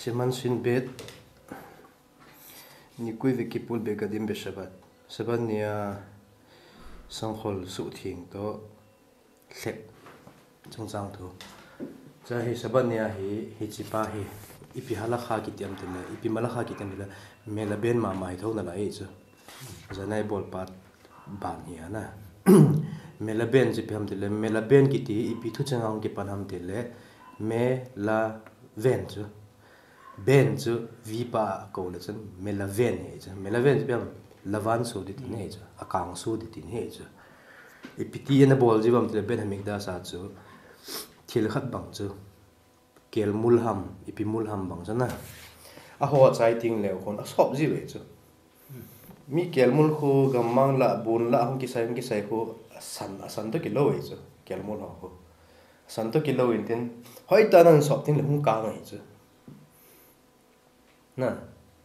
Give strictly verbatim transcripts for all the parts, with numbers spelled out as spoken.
Siman Shin Bet, Nikui Vekipul Begadim Beshabat. Sabat nia sangkhol suhthing toh lhep chungchang thu. Cha hi Sabat nia hi, hichipa hi, ipi halakha kitiam tile, ipi malakha kitiam tile, melaben mama hi thou nalai chu. Janai bolpa ban hi ana. Melaben chu ipi ham tile, melaben kiti hi ipi thucheng a hung kipan ham tile, melaven chu. Ben chu vipa a kou le chun melaven hi chu. Melaven chu ipi ham, lavan su ding tin hi chu. Akang su ding tin hi chu. Ipi ti ana bol ji uvam tile, Ben Hamikdash a chu thil khat bang chu. Kelmul ham, ipi mul ham bang chu na. Aho chai ting leu khun asop ji ve chu. Mi kelmul khu gammang la, bun la, hung kisai, hung kisai khu asan, asan toh kilou ve chu. Kelmul ho khu. Asan toh kilou in tin, hoitah in ana sop ting le hung kang ahi chu. Na,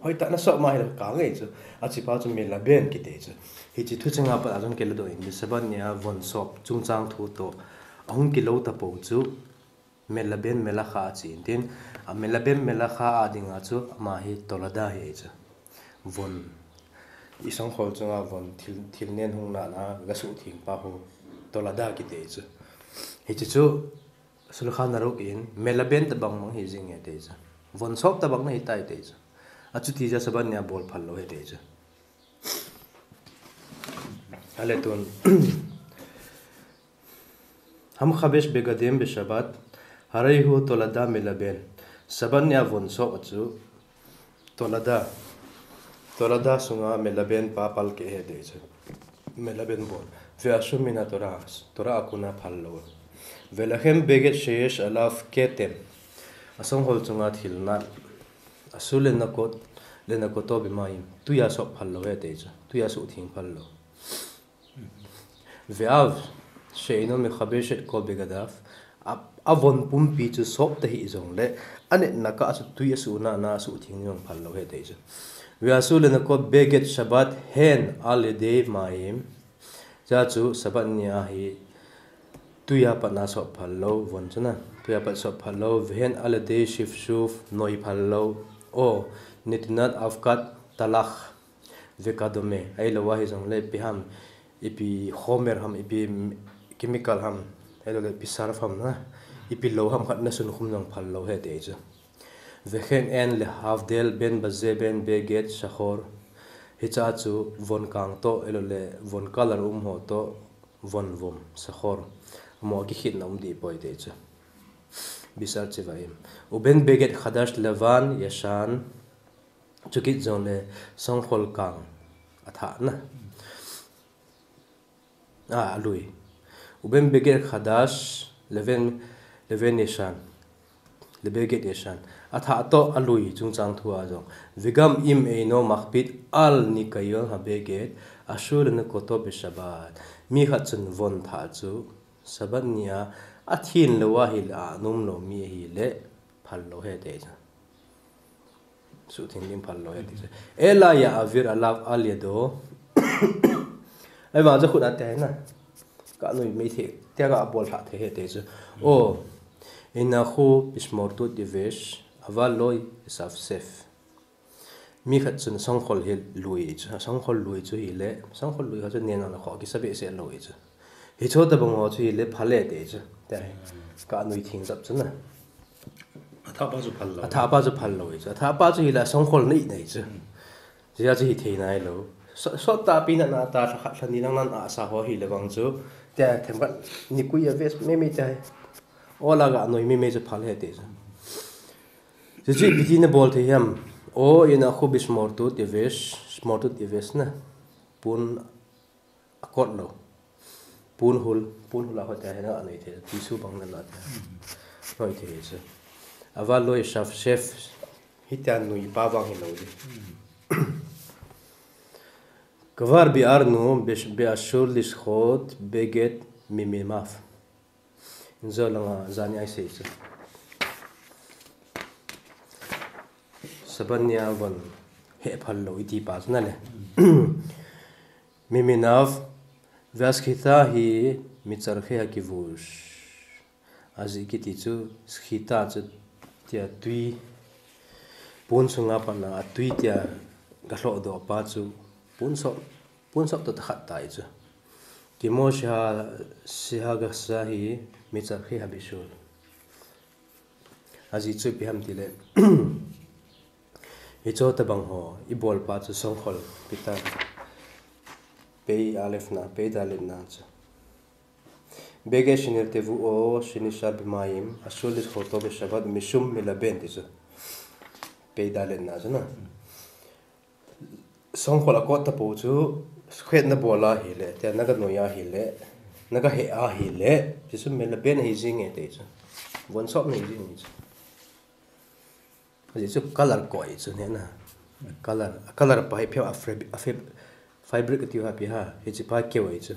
hoitah in asop ma hi le kang ahi chu. Achipa chu melaben kiti chu. Hichi thucheng a pat a jong kiladoh in, Sabat nia von sop chungchang thu toh ahung kilou tapou chu. Melaben melakha achi in tin, a melaben melakha a dinga chu ama hi tolada hi chu. Von, i sangkhol chunga von thil, thil nen hung nana gasuhthing pa khu tolada kiti chu. Hichi chu Shulchan Aruch in melaben tabang mang hi jing e ti chu. Von sop tabang na hitai ti chu. Achuti jeh a Sabat nia bol phal lou hi ti chu. Ale tun. Hamkhabesh begadim beshabat, harei hu tolada melaben. Sabat nia von sop a chu tolada. Tolada sunga melaben pa pal kei hi ti chu. Melaben bol. Ve'ashur min haTorah, Torah a kona phal lou. Ve'lachem beged sheyesh alav ketem. Asangkhol chunga thil nat. Ashur lenakot, lenakoto bemayim. Tui a sop phal lou hi ti chu. Tui a suhthing phal lou. Ve'av she'eino mechabesh et kol begadav, a, avon pumpi chu sop tahih jongle, anetna kah a chu tui asuh nana asuhthing jong phal lou hi ti chu. Ve'ashur lenakot beged shabat hen al yedei mayim. Chua chu Sabat nia hi tui a pat na sop phal lou, von chu na. Tui a pat sop phal lou, vehen al yedei shifshuf, noi phal lou. O, netinat avkat talach. Vekadome, ahilou a hijongle ipi ham, ipi khomer ham, ipi chemical ham, ahilou le ipi sarf ham na, ipi lou ham khat na sunkhum jong phal lou hi ti chu. Veken en lehavdel ben baze ben beged shachor, hicha chu von kang toh, ahilou le von color um ho toh, von vom, shachor, amaho kikhetna um dih poi ti chu. Bishar tzevaim. Uben beged chadash levan yashan, Chukit jongle sangkhol kang athah na. A, alui. Uben beged chadash leven, leven yashan. Lebeged yashan. Athah toh alui chungchang thu a jong. Vegam im eino makpid al nikayon habeged ashur lenakoto beshabat. Mi khat chun von thah chu Sabat nia athin lou ahile, anom lou mi ahile phal lou hi ti chu. Suhthing ding phal lou hi ti chu. Ela ya'avir alav al yado. Ahivang chu khut a ti hi na. Ka nui mei thei, tia ka bol thah thei hi ti chu. O, einachu bishmortut yevesh, aval lo yishafshef. Mi khat chun sangkhol hi lui chu, sangkhol lui chu hile, sangkhol lui ho chu nen a kho kisa behseh lou hi chu. Hicho tabang ho chu hile phal e ti chu. Tia hi. Ka nui thing jap chu na. Athah pa chu phal lou. Athah pa chu phal lou hi chu. Athah pa chu hile sangkhol nei nei chu. Jia chu hithei nailou. So, sot tahpi na na ta lha khat lha ni lang nan asa ho hile vang chu. Tia themkhat nikui a ves mei mei tia hi. Ola ka nui mei mei chu phal e ti chu. Chuchu ipi ti na bol thei ham. O, einachu bishmortut yevesh, shmortut yevesh na. Pon akot lou. Pon hul, pon hul a ho tia hi na anoi thei. Tissue bang na na tia. Noi thei chu. Aval lo yishafshef. Hitia nui pa vang hilou di. Kvar bi'arnu besh-, be'ashur lishchot beged mimimav. Injo langa jani ai sei chu. Sabat nia von he phal lou iti pa chu na le. Miminav, ve'ashchita hi mitzareche hakivush. Ajeh kiti chu, shchita chu tia tui, Pon sunga patna a tui tia galhoh doh pa chu pon sop, pon sop toh khat tai chu. Kimo Siha, Siha Gasa hi Mitzarchi Habishul. Ajeh chu ipi ham tile, hicho tabang ho ibol pa chu Songkhol Peter, pei alef na, pei dalet na chu. Beged shenirtavu o shenishar bemayim, asur lishchoto beshabbat mishum melaben ti chu. Pei dalet na chu na. Songkhol a kot tapou chu, khwet na bol ahile, tia na ganoi ahile, na gahe ahile, ti chu melaben ahi jing e ti chu. Von sop na hi jing e chu. Ajeh chu color koi chu ne na. Color, color pa hi pia a fab-, a fab-, fabric tiu ha pi ha, hiche pa keu e chu.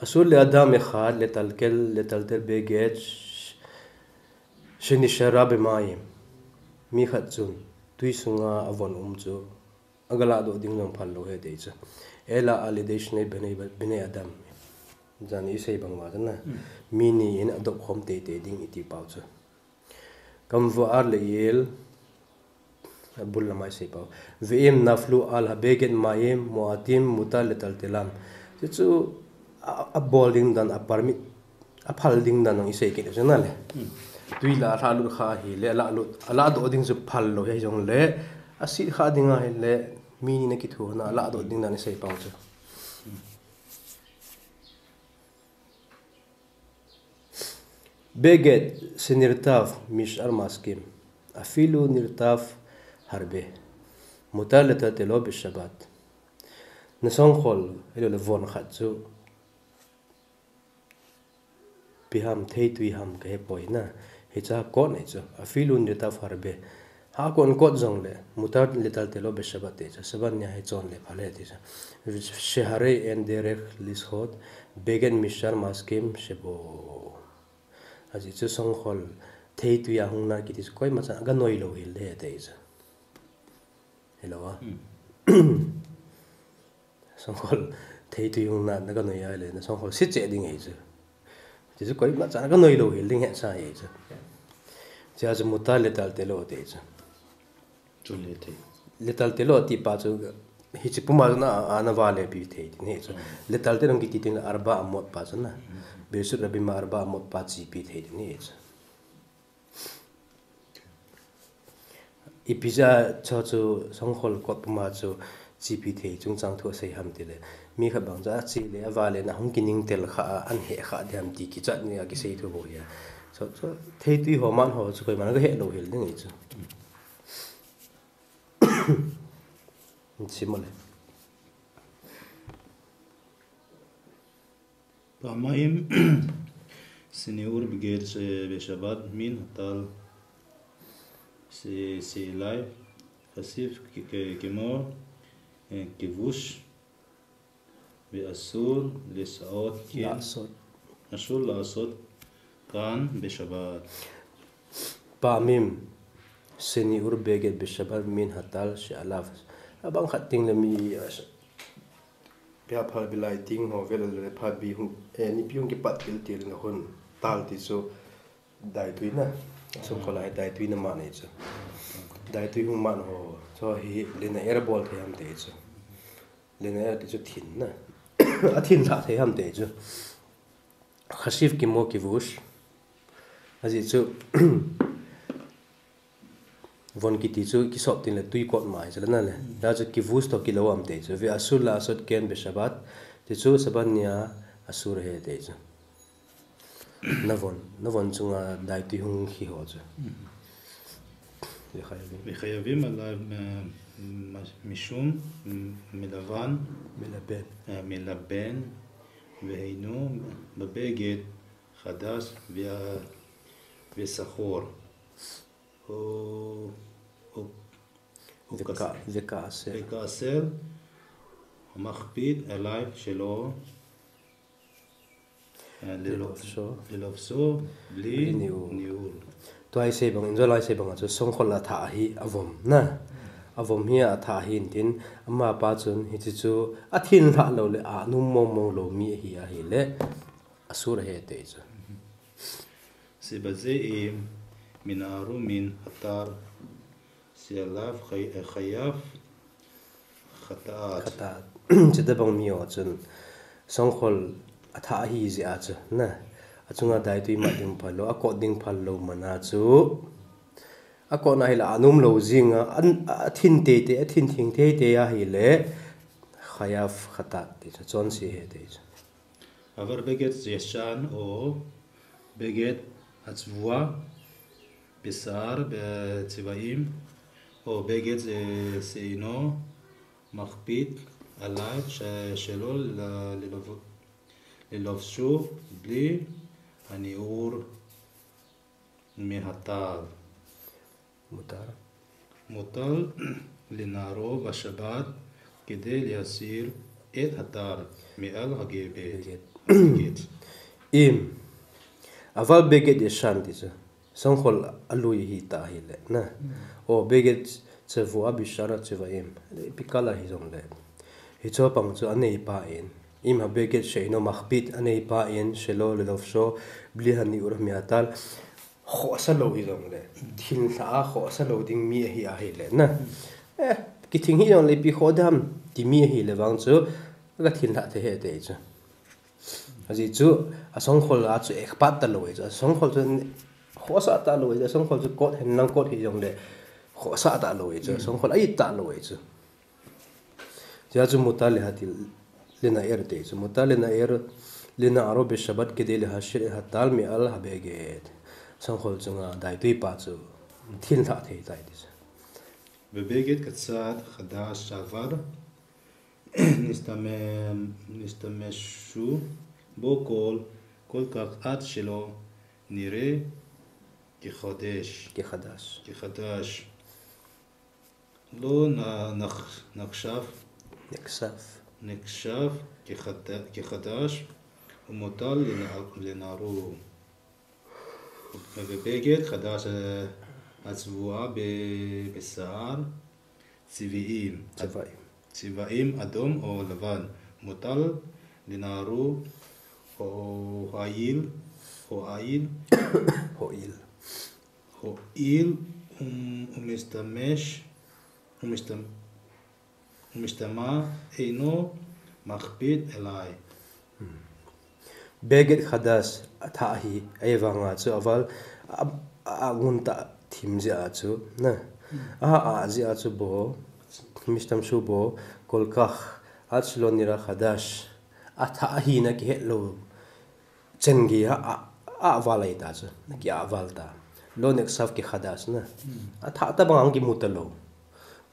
Asur le'adam echad letaltel, letaltel beged shenishar bemayim. Mi khat chun tui sunga avon um chu agalah doh ding jong phal lou ahi ti chu. Ela al yedei shnei bnei, bnei adam. Jan isei bang uva chu na. Mi ni in adoh khom teitei ding iti pau chu. Kamvu'ar le'il, abul lama isei pau. Ve'im naflu al habeged mayim moatim mutar letaltelam. Chu chu a, abol ding dan, a permit, aphal ding dan jong isei kit u chu na le. Tui la alahlut kha ahile, alahlut, alahdoh ding chu phal lou ahi jongle, asit kha ding ahile, mi ni na kithu na, alahdoh ding dan isei pau chu. Beged shenirtav mishar maskim, afilu nirtav harbe, mutar letaltelo beshabbat. Na songkhol, ahilou le von khat chu ipi ham, theitui ham kahe poi na. Hicha kot nei chu, afilu nirtav harbe. Ha kon kot jongle, mutar letaltelo beshabbat ti chu, Shabbat nia hi chon le phal e ti chu. Sheharei en derech lishchot, beged mishar maskim shebo. Ajeh chu songkhol, theitui a hung na kiti chu koima chan aganoi lou hel de ti chu. Hello a. Songkhol, theitui hung na, na ganoi ahile, na songkhol sit cheh ding ahi chu. Ti chu koima chan aganoi lou hel ding ahi sa ahi chu. Chia chu mutar letaltelo ti chu. Chu le thei. Letaltelo ti pa chu, hiche puma chu na, a, na vale pi thei ti ne chu. Letaltelo kiti tin le arba amot pa chu na. Birshut rabim a arba amot pa chepi thei ti ne chu. Ipi jeh a chu, chu songkhol kot puma chu chepi thei chungchang thu asei ham tile. Mi khat bang chu ache le, avale na hung kining tel kha a, ahin he kha ding ham ti kichat ni a kisei thu bou ahi. Chu, chu theitui ho man ho chu koiman agahe lou hel ding ahi chu. Sim le. Pa'amayim sheni'ur beged beshabbat min hatal she'elai, chashiv ke-, ke-, kemo, eh, kivush, ve'asur la'asot ken, la'asot. Asur la'asot ken beshabbat. Pa'amim sheni'ur beged beshabbat min hatal she'alav. Abang khat ting le mi, ah, pia phalbi lai ting ho vel le phalbi hung, eh, nipi hung kipat til til na hun tal ti chu daitui na. Songkhol a hi daitui na man ahi chu. Daitui hung man ho. Chu hi lina'er bol thei ham ti chu. Lina'er ti chu thin na. Athin lha thei ham ti chu. Chashiv kemo kivush. Ajeh chu von kiti chu kisop tin le tui kot ma ahi chu le na le. Hia chu kivush toh kilou am ti chu. Ve'asur la'asot ken beshabbat. Ti chu Shabbat nia asur ahi ti chu. Na von, na von chunga daitui hung khi ho chu. Vechayavim. Vechayavim alav, eh, ma-, mishum, mm, melavan. Melaben. Eh, melaben. Veheinu, bebeged, chadash, ve-, vesachor. O, o, o, veka-, veka'aser. Veka'aser, makpid, alai, shelo. Eh, lelo-, lelovsho. Lelovsho, bli, bli ni'ur. Ni'ur. Tua isei bang, injo lai sei bang a chu songkhol a thah hi avom na. Avom hi athah ahin tin, amapa chun hiche chu athin lha lou le anom mong mong lou mi ahi ahile, asur ahi ti chu. Shebaze im min aru min hatar שעליו חי- חייב חטאת. Khata. Chuti bang mi ho chun songkhol athah ahi jeh a chu, na, achunga daitui mat ding phal lou, akot ding phal lou man a chu, akot na hile anom lou jing a, an, athin teitei, athin theng teitei ahile, חייב חטאת ti chu, chonse ahi ti chu. אבל בגד ישן או בגד הצבוע בשער בצבעים, או בגד שאינו מקפיד עליו ש- שלא ל- ללבש- ללבשו בלי הנעור מהטל. מותר. מותר לנערו בשבת כדי להסיר את הטל מעל הגבד. בגד. אם, אבל בגד ישן ti chu, songkhol alui hita ahile, na. או בגד צבוע בשאר הצבעים, ipi color hijongle, hiche pang chu aneipa in, אם הבגד שאינו מקפיד, aneipa in שלא ללבשו בלי הנעור מהטל, khohsa lou hijongle, thinglhah a khohsa lou ding mi ahi ahile, na. Eh, kithing hijongle ipi khoh ding ham ti mi ahile vang chu, aga thinglhah thei ahi ti chu. Ajeh chu, asongkhol a chu ekpat talou ahi chu, asongkhol chu khohsah talou ahi chu, asongkhol chu kot hen lang kot hijongle, khohsah talou ahi chu, asongkhol a-it talou ahi chu. Chujeh chu מותר לנער ti, לנער ti chu, מותר לנערו בשבת כדי להסיר את הטל מעל הבגד. Songkhol chunga daitui pa chu thinglhah thei tai ti chu. ובגד קצת חדש אבל נשתמ- נשתמש בו כל- כל כך עד שלא נראה כחדש. כחדש. כחדש. לא נ- נח- נחשב. נחשב. נחשב כחד- כחדש ומותר לנ- לנערו. ובגד חדש הצבוע ב- בשער צבעים. צבעים. צבעים אדום או לבן. מותר לנערו הואיל, הואיל, הואיל. הואיל ומשתמש, ומשתמ- ומשתמע אינו מקפיד עלי. בגד חדש, athah ahi, ahivanga chu, אבל, a, a, angun tah thim jeh a chu, na. A, a, jeh a chu בו, משתמש בו כל כך עד שלא נראה חדש. Athah ahina kihet lou chen geiya, a, a, aval ahi ta chu, na, ki aval ta. לא נחשב כחדש, na. Athah tabang a kimu talou.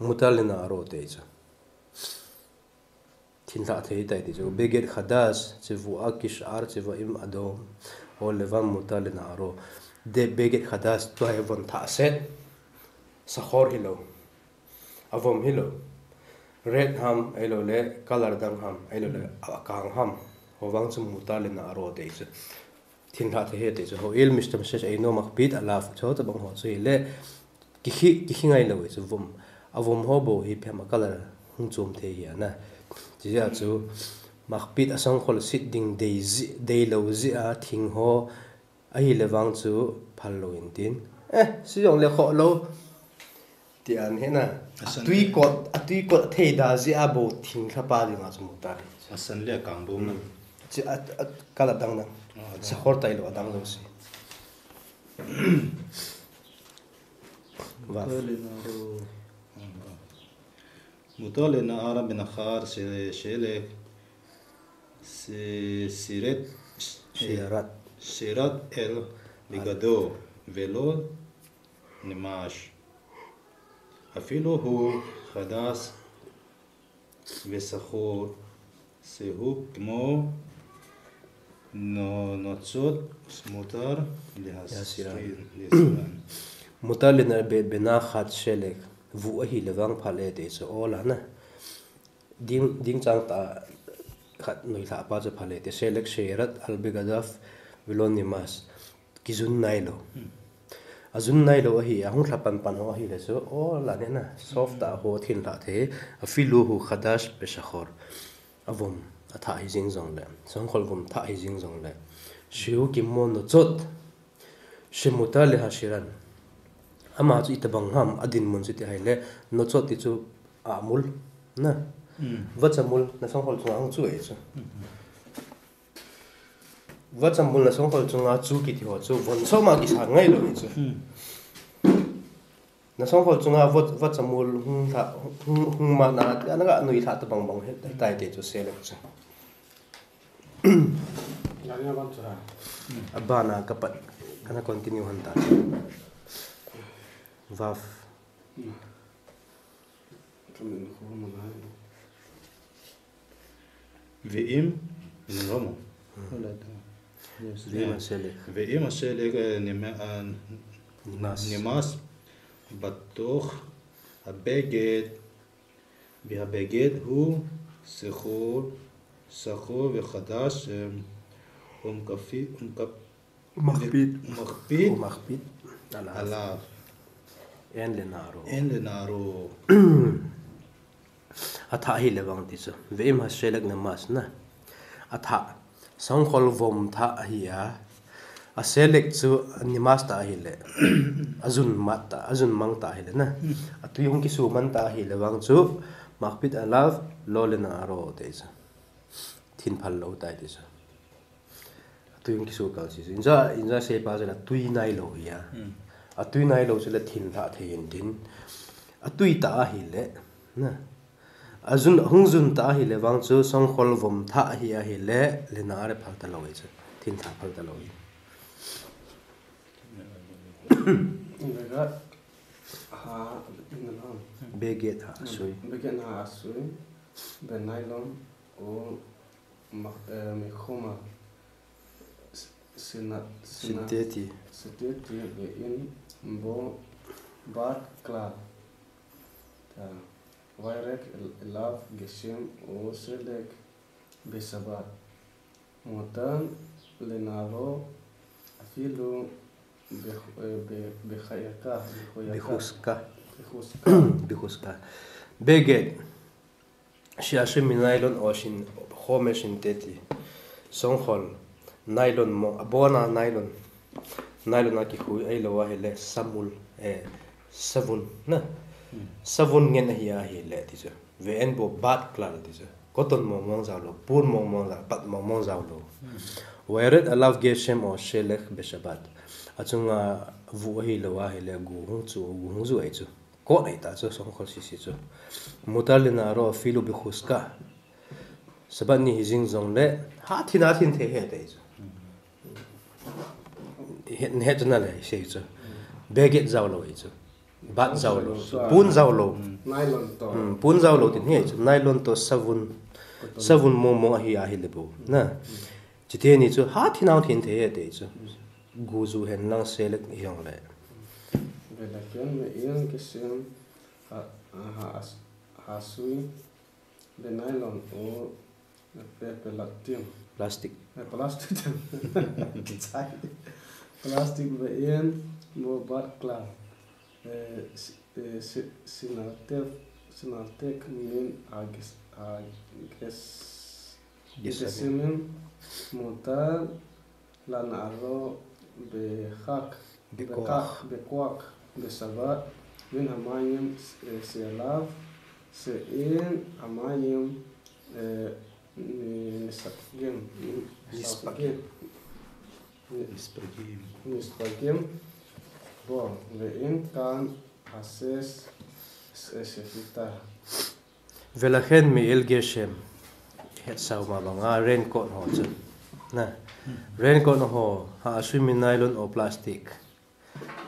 מותר לנערו ti chu. Thinglhah thei tai ti chu. בגד חדש צבוע כשאר צבעים אדום או לבן מותר לנערו. בגד חדש, tua hi von thah set. שחור hilou. Avom hilou. Red ham, ahilouleh color dang ham, ahilouleh akang ham. Ho vang chu מותר לנערו ti chu. Thinglhah thei ahi ti chu. הואיל ומשתמש אינו מקפיד עליו. Chutabang ho chu hile, kikhi, kikhi ngailou ahi chu, vom. Avom ho bou hi ipi ham a color hung chom thei ahi na. Chujeh a chu, מקפיד, asongkhol sit ding dei ji- deilou jeh a thing ho ahile vang chu phal lou intin. Eh, sijongle khoh lou. Ti ahi na. Asan- Atui kot, atui kot athei da jeh a bou thinglhah pa dinga chu مותר ahi. Asan le akang bou na. Chu a, a, color dang dang. Ah, dang. שחור tailou adang jouse. Va. מותר לנער בן אחר ש- שלג ש- שירת, שירת. שירת על בגדו ולא נמש. אפילו הוא חדש ושחור, שהוא כמו נו- נוצות, מותר להסירן. להסירן. מותר לנער בן אחר שלג, vuh ahile vang phal e ti chu, ol a na. Ding, ding chang tah khat nuilhah pa chu phal e ti, שלג שירת על בגדיו ולא נמש. Kijun nailou. Hmm. Ajun nailou ahi, ahung lha panpan ho ahile chu, ol a na, soft tah ho thinglhah thei, אפילו הוא חדש ושחור. Avom, athah hijing jongle, songkhol vom thah hijing jongle. שהוא כמו נוצות, שמותר להסירן. Ama chu itobang ham, adinmun chu ti ahile, nochot ti chu amul, na. Hmm. Vachamul, na songkhol chunga hung chu ahi chu. Hmm. Vachamul na songkhol chunga chu kiti ho chu, von soma kisa ngai lou ahi chu. Hmm. Na songkhol chunga va, vachamul hung lha, hung, hung mana, ana ga nui lha tobang bang he, he tai te chu selek chu. Abana kapat, kana continue hon ta. Vav. Ve'im, ve'im haselek. Ve'im haselek, eh, nima-, ah, nimas. Nimas, batoch, habeged, vehabeged hu, sechor, sechor vechadash, eh, umkafi-, umkap-, Makpit. Makpit. Makpit. Alav. Alav. En lenaro. En lenaro. Athah ahile vang ti chu. Ve'im haselek nimas na. Athah. Songkhol vom thah ahi a. Aselek chu nimas ta ahile. Ajun mat ta, ajun mang ta ahile na. Atui hung kisu man ta ahile vang chu. Makpit alav, lo lenaro te chu. Thin phal lou tai ti chu. Atui hung kisu kal si chu. Inja, inja seipa chu la tui nai lou hi a. Hmm. Atui nai lou chu la thin lha thei in tin. Atui ta ahile. Na. Ajun, hung jun ta ahile vang chu songkhol vom thah ahi ahile. Lenare phal ta lou hi chu. Thin lha phal ta lou hi. Beged ha, in alone. Beged ha, asui. Beged ha, asui. Benylon, o Ma-, eh, Mechuma, s-, sina-, sina-, Sinteti. Sinteti, ve'im bo bad klal. Ta, vayered elav geshem o selek beshabat. Mutar lenaro afilu be-, eh, be-, bechayaka, bechayaka. Bechuzka. Bechuzka. Bechuzka. Beged. She'asui minylon o shin-, chomesh sinteti. Songkhol. Nylon mo, abona nylon. Nylon a kikhui ahilou ahile samul, eh, savun, na. Hmm. Savun ngen ahi ahile ti chu. Ve'en bo bad klal ti chu. Cotton mong mong jao lou, pon mong mong jao, pat mong mong jao lou. Hmm. Vayered elav geshem o selek beshabat. Achunga vuh ahilou ahile gu hung chu, gu hung ju ahi chu. Kot ahi ta chu, songkhol sisi chu. Mutar lenaro afilu bechuzka. Shabbat ni hi jing jongle, ha thin a thin thei ahi ta chu. He, he chu na le, sei chu. Beged jao lou ahi chu. Bad jao lou. Pon jao lou. Nylon to. Hmm, pon jao lou tin hi ahi chu. Nylon to savun. Savun mong mong ahi, ahile bou. Na. Chiteni chu ha thin a thin thei ahi ta chu. Gu ju hen lang selek hi jongle. Velaken me'il geshem ha, ha, hasui. Benylon o pe-, pelatim. Plastic. Eh, plastic. Kichai. Plastic ve'en bo bad klal. Eh, si-, eh, si-, sinartef, sinartek min hages-, hages-, geshemin. Geshemin mutar lenaro bechak, bechak, bechak, beshabat, min hamayim, eh, she'alav, she'en hamayim, eh, ni-, nisagim, ni-, nisagim. Nisagim. Nisagim. Nisagim. Bo, ve'en kan hasesh, eh, shechita. Velaken me'il geshem, hetsau ma banga raincoat ho chu. Na. Raincoat ho, hasui minylon o plastic.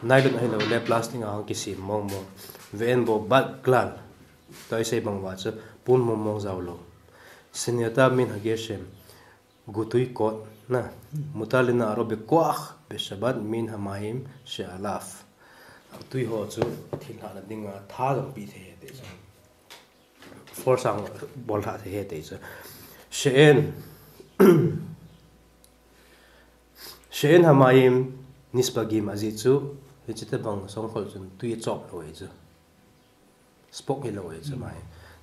Nylon ahilou le plastic a hung kisem mong mong. Ve'en bo bad klal. Tua isei bang uva chu, pon mong mong jao lou. Shinartef min hageshem. Gu tui kot na. Mutar lenaro bechak beshabat min hamayim she'alav. Tui ho chu thin lhahna dinga tha jong pe thei ahi ti chu. Force a bol lha thei ahi ti chu. She'en. She'en hamayim nisagim ajeh chu. Hiche tobang songkhol chun tui achop lou ahi chu. Spok hilou ahi chu mai.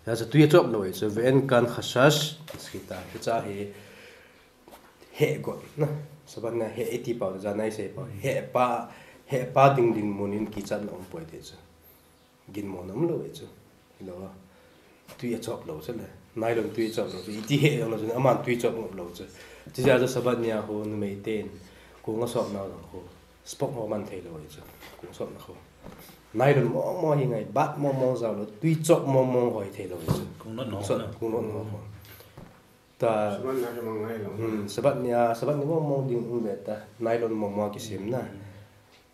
Hijeh chun tui achop lou ahi chu. Ve'en kan hasesh shechita. Hiche hi heh got na. Shabbat na heh iti pau, jan a isei pau. Heh pa, Hepa ding dinmun in kichatna um poi ti chu. Ginmona um lou e chu. Hilou a. Tui a chop lou chu le. Nylon tui a chop lou chu. Iti he jong lou chu. Aman tui chop ngop lou chu. Chijeh a chu Sabbath nia khu numei ten. Kung a sop nau jong khu. Spoke ho man thei lou e chu. Kung sopna khu. Nylon mong mong hi ngai. Bat mong mong jao lou. Tui chop mong mong ho hi thei lou e chu. Kung not no. Kung not no. Ta. Sabbath nia hi mang ngai lou. Hmm, Sabbath nia, Sabbath ni mong mong ding um ve ta. Nylon mong mong kisem na.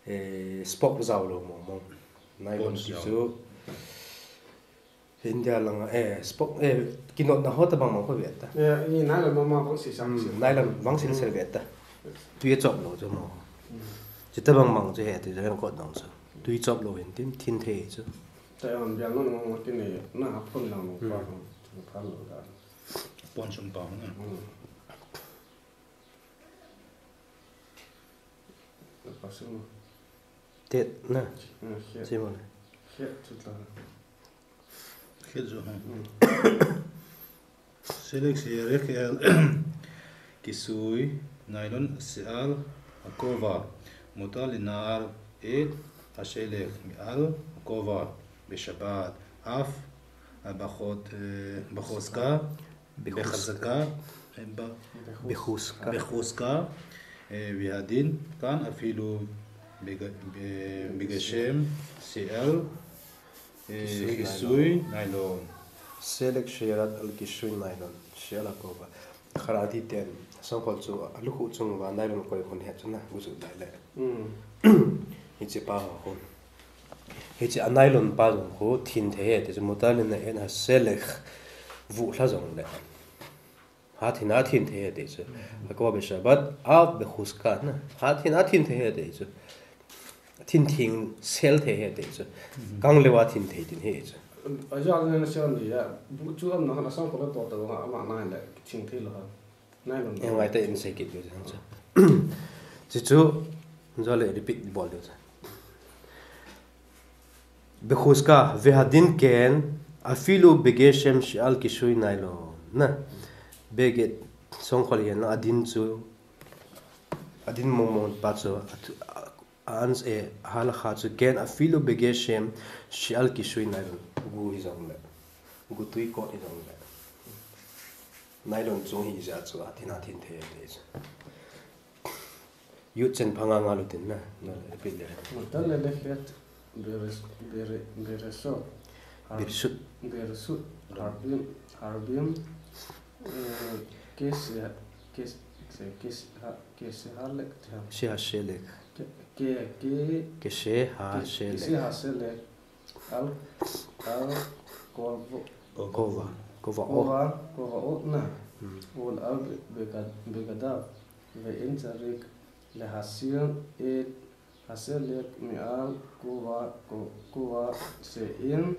Eh, spoke jao lou mong mong. Nylon ti chu. India langa, eh, spoke, eh, kinotna ho tabang mang khu ve ta. Eh, ni nylon mong mong vang si sang si. Hmm, nylon vang si se ve ta. Tui a chop lou chu mo. Hmm. Chutabang mang chu he ti jeng kot dong chu. Tui chop lou hin tin thin thei chu. Ta yon biang non mong mong ti ni na hap kon lang mong pa. Hmm. Chu pa lou da. Pon sum pa na. Hmm. Pasal. Tet na. Hmm, khet. Simon. Khet chu ta. Khet chu ha. Hmm. Selek seyerek el kisui nylon she'al hakova. Mutar lenar et hashelek me'al hakova beshabbat. Af, eh, bachot, eh, bachotcha, Bechotcha. Bechotcha, eh, ba-, Bechutz. Bechutz, eh, vehadin kan afilu bega-, be-, begeshem she'al, eh, kisui nylon. Selek sheyered al kisui nylon. She'al hakova. Haredi ten. Songkhol chu alukhu chung uva nylon koi khun het chu na. Gusu dai le. Hmm. Hiche pa ho khun. Hiche a nylon pa jong khu thin thei e ti chu, mutar lenar et hashelek, vuh lha jong le. Hathin a thin thei e ti chu. Hakova beshabbat, af bechutz ka na. Hathin a thin thei e ti chu. Thin thing sel thei e ti chu. Kang leuva thin thei tin he chu. Ajo a na sel ni ya. Bu chu am na na sang ko to to ha ma na le thin thei lou ha. Nylon. Eh, ngai ta in sei kit diu chang chu. Chu chu, jo le repeat bol diu chang. Bechutz ka, vehadin ken, afilu begeshem she'al kisui nylon. Na, beged, songkhol hihen lang, adin chu, adin mong mong pa chu, a thu-, a, a ans e, halakha chu, ken, afilu begeshem she'al kisui nylon. Gu hi jong le. Gu tui kot hi jong le. Nylon chung hi ja chu, athin athin thei thei chu. Yud chen pha nga nga lutin na, na, repeat le. Mutar lelechet beres-, bere-, bereshot. Har-, bereshut. Bereshut harbim, harbim, eh, kese-, kes-, se-, kes-, ha-, keshehalek, ha. Shehashelek. Ke-, ke-, ke-, Keshehashelek. Keshehashelek. Al, al, kovo-, Kova, kova o. Kova, kova o na. Hmm. Ul al be-, begad-, begadav. Ve'ein tzarik lehasir et hashelek me'al kova, ko-, kova she'ein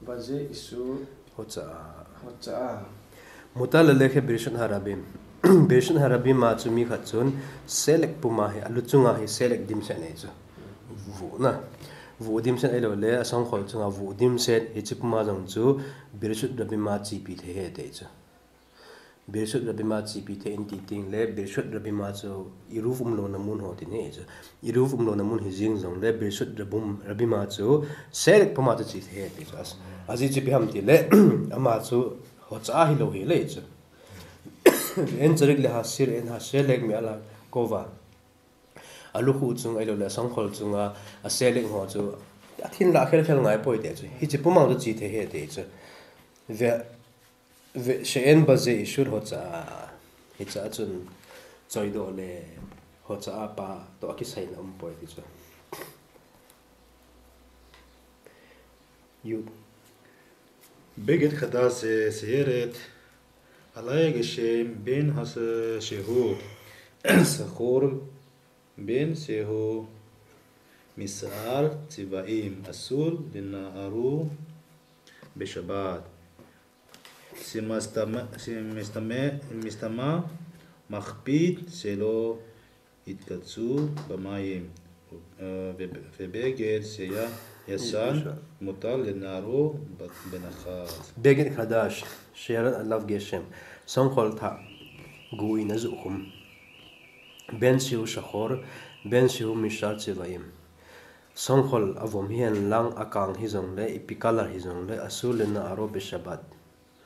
baze isur. Hotza'ah. Hotza'ah. Mutar lelechet bereshut harabim. Bereshut harabim a chu mi khat chun selek puma hi, alu chunga hi selek dimset nei chu. Vuh na. Vuh dimset ahilou le, asongkhol chunga vuh dimset, hiche puma jong chu, bereshut rabim a chepi thei e ti chu. Bereshut rabim a chepi thei in ti teng le, bereshut rabim a chu, iruv umlouna mun ho tin he chu. Iruv umlouna mun hi jeng jong le, bereshut rabum, rabim a chu, selek puma chu che thei e ti chu. As-, ajeh chu ipi ham ti le, ama chu, hotza'ah hilou hel e chu. Ve'ein tzarik lehasir et hashelek me'al kova. Alukhu chung ahilou le, asongkhol chunga, aselek ho chu, athin lah khel khel ngai poi ti chu. Hiche puma chu che thei e ti chu. Ve-, ve-, she'ein baze isur hotza'ah. Hiche a chun, choidoh le, hotza'ah pa, toh akisaina um poi ti chu. Yud. Beged chadash, eh, seyeret, alai geshem ben has-, shehu, shachor, ben shehu, misha'ar tzevaim, asur lena'aro beshabbat. Shemastama, shemastama, mastama, makpid shelo, Itkatsu bamayim, eh, ve-, vebeged sheya-, yashan, mutar lena'aro ba-, benachat. Beged chadash, sheyered alav geshem, songkhol thah, gu in ajuh khum. Ben shehu shachor, ben shehu misha'ar tzevaim. Songkhol avom hihen lang, akang hijongle, ipi color hijongle, asur le na'arot bishabbat.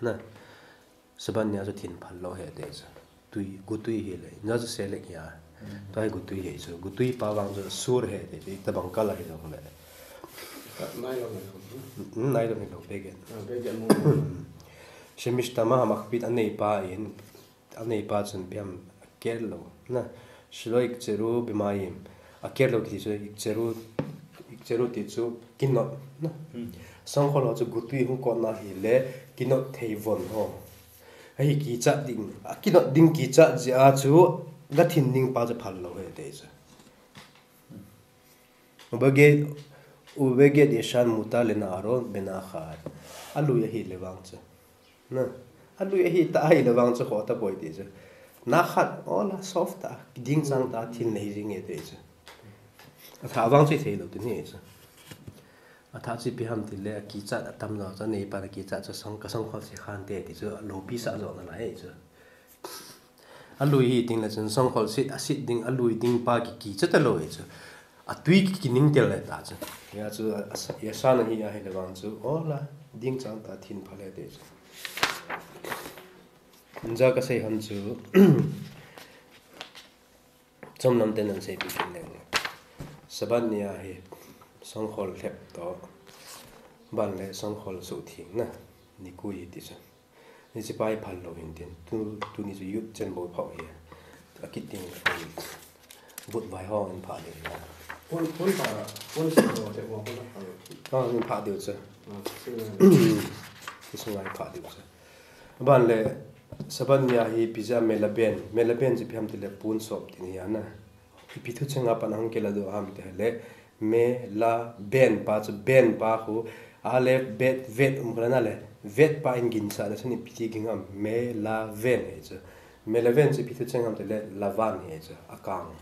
Na, Sabbath nia chu thin phal lou ahi ti chu. Tui, gutui ahile. Nia chu selek ahi. Tua hi gutui ahi chu. Gutui pa vang chu asur ahi ti chu. Itobang color hijongle. Nylon hilou. Hmm, nylon hilou, beged. Ah, beged mo. Shemish tama hamakpit anei pa in, anei pa chun ipi ham, aker lou. Na, shelo ikcheru b'mayim. Aker lou kiti chu ikcheru, ikcheru ti chu kinot. Na. Hmm. Songkhol ho chu gutui hung kotna ahile, kinot thei von ho. Ahi kichat ding, akinot ding kichat jeh a chu, gathin ding pa chu phal lou ahi ti chu. Ubeged, ubeged yashan mutar lena'arot b'na'achad. Alui ahile vang chu. Na, alui ahitah ahile vang chu khoh tapoi ti chu. Na'achad, ola, soft tah, dingchang tah, thin nei jing e ti chu. Atha vang chu ithei lou ti ahi chu. Atha chu ipi ham tile, akichat atam lou chu, anei pa akichat chu song, ka songkhol se khante ti chu, alopi sah jo nalai chu. Alui hi ding le chun songkhol sit, asit ding, alui ding pa ki, kicha talou e chu. Atui ki, kining tel le ta chu. Hia chu, a, a, yashan ahi ahile vang chu, ola, dingchang tah thin phal e ti chu. Ija kasei ham chu, chomlam ten ahin seipi kit leng. Sabbath nia hi, songkhol lhep toh, ban le songkhol suhthengna, nikui ti chu. Hiche pa hi phal lou hintin. Tu, tuni chu youth chen bou phah hi. Akit ding le. Vutvai ho in phah ding. Pon, pon pa, pon sa lo te mo pon pa. Ah, in phah diu chu. Ah, sing ngai. Kisungai phah diu chu. Ban le, Sabbath nia hi ipi jeh a melaben. Melaben chu ipi ham tile pon sop ti ahi na. Ipi thucheng a pat ahung kiladoh ham tile, me, la, ben pa chu, ben pa khu, alef, bet, vet, um khala na le, vet pa in ginsahna chun ipi ti ging ham, melaven ahi chu. Melaven chu ipi thucheng ham tile, lavan ahi chu, akang.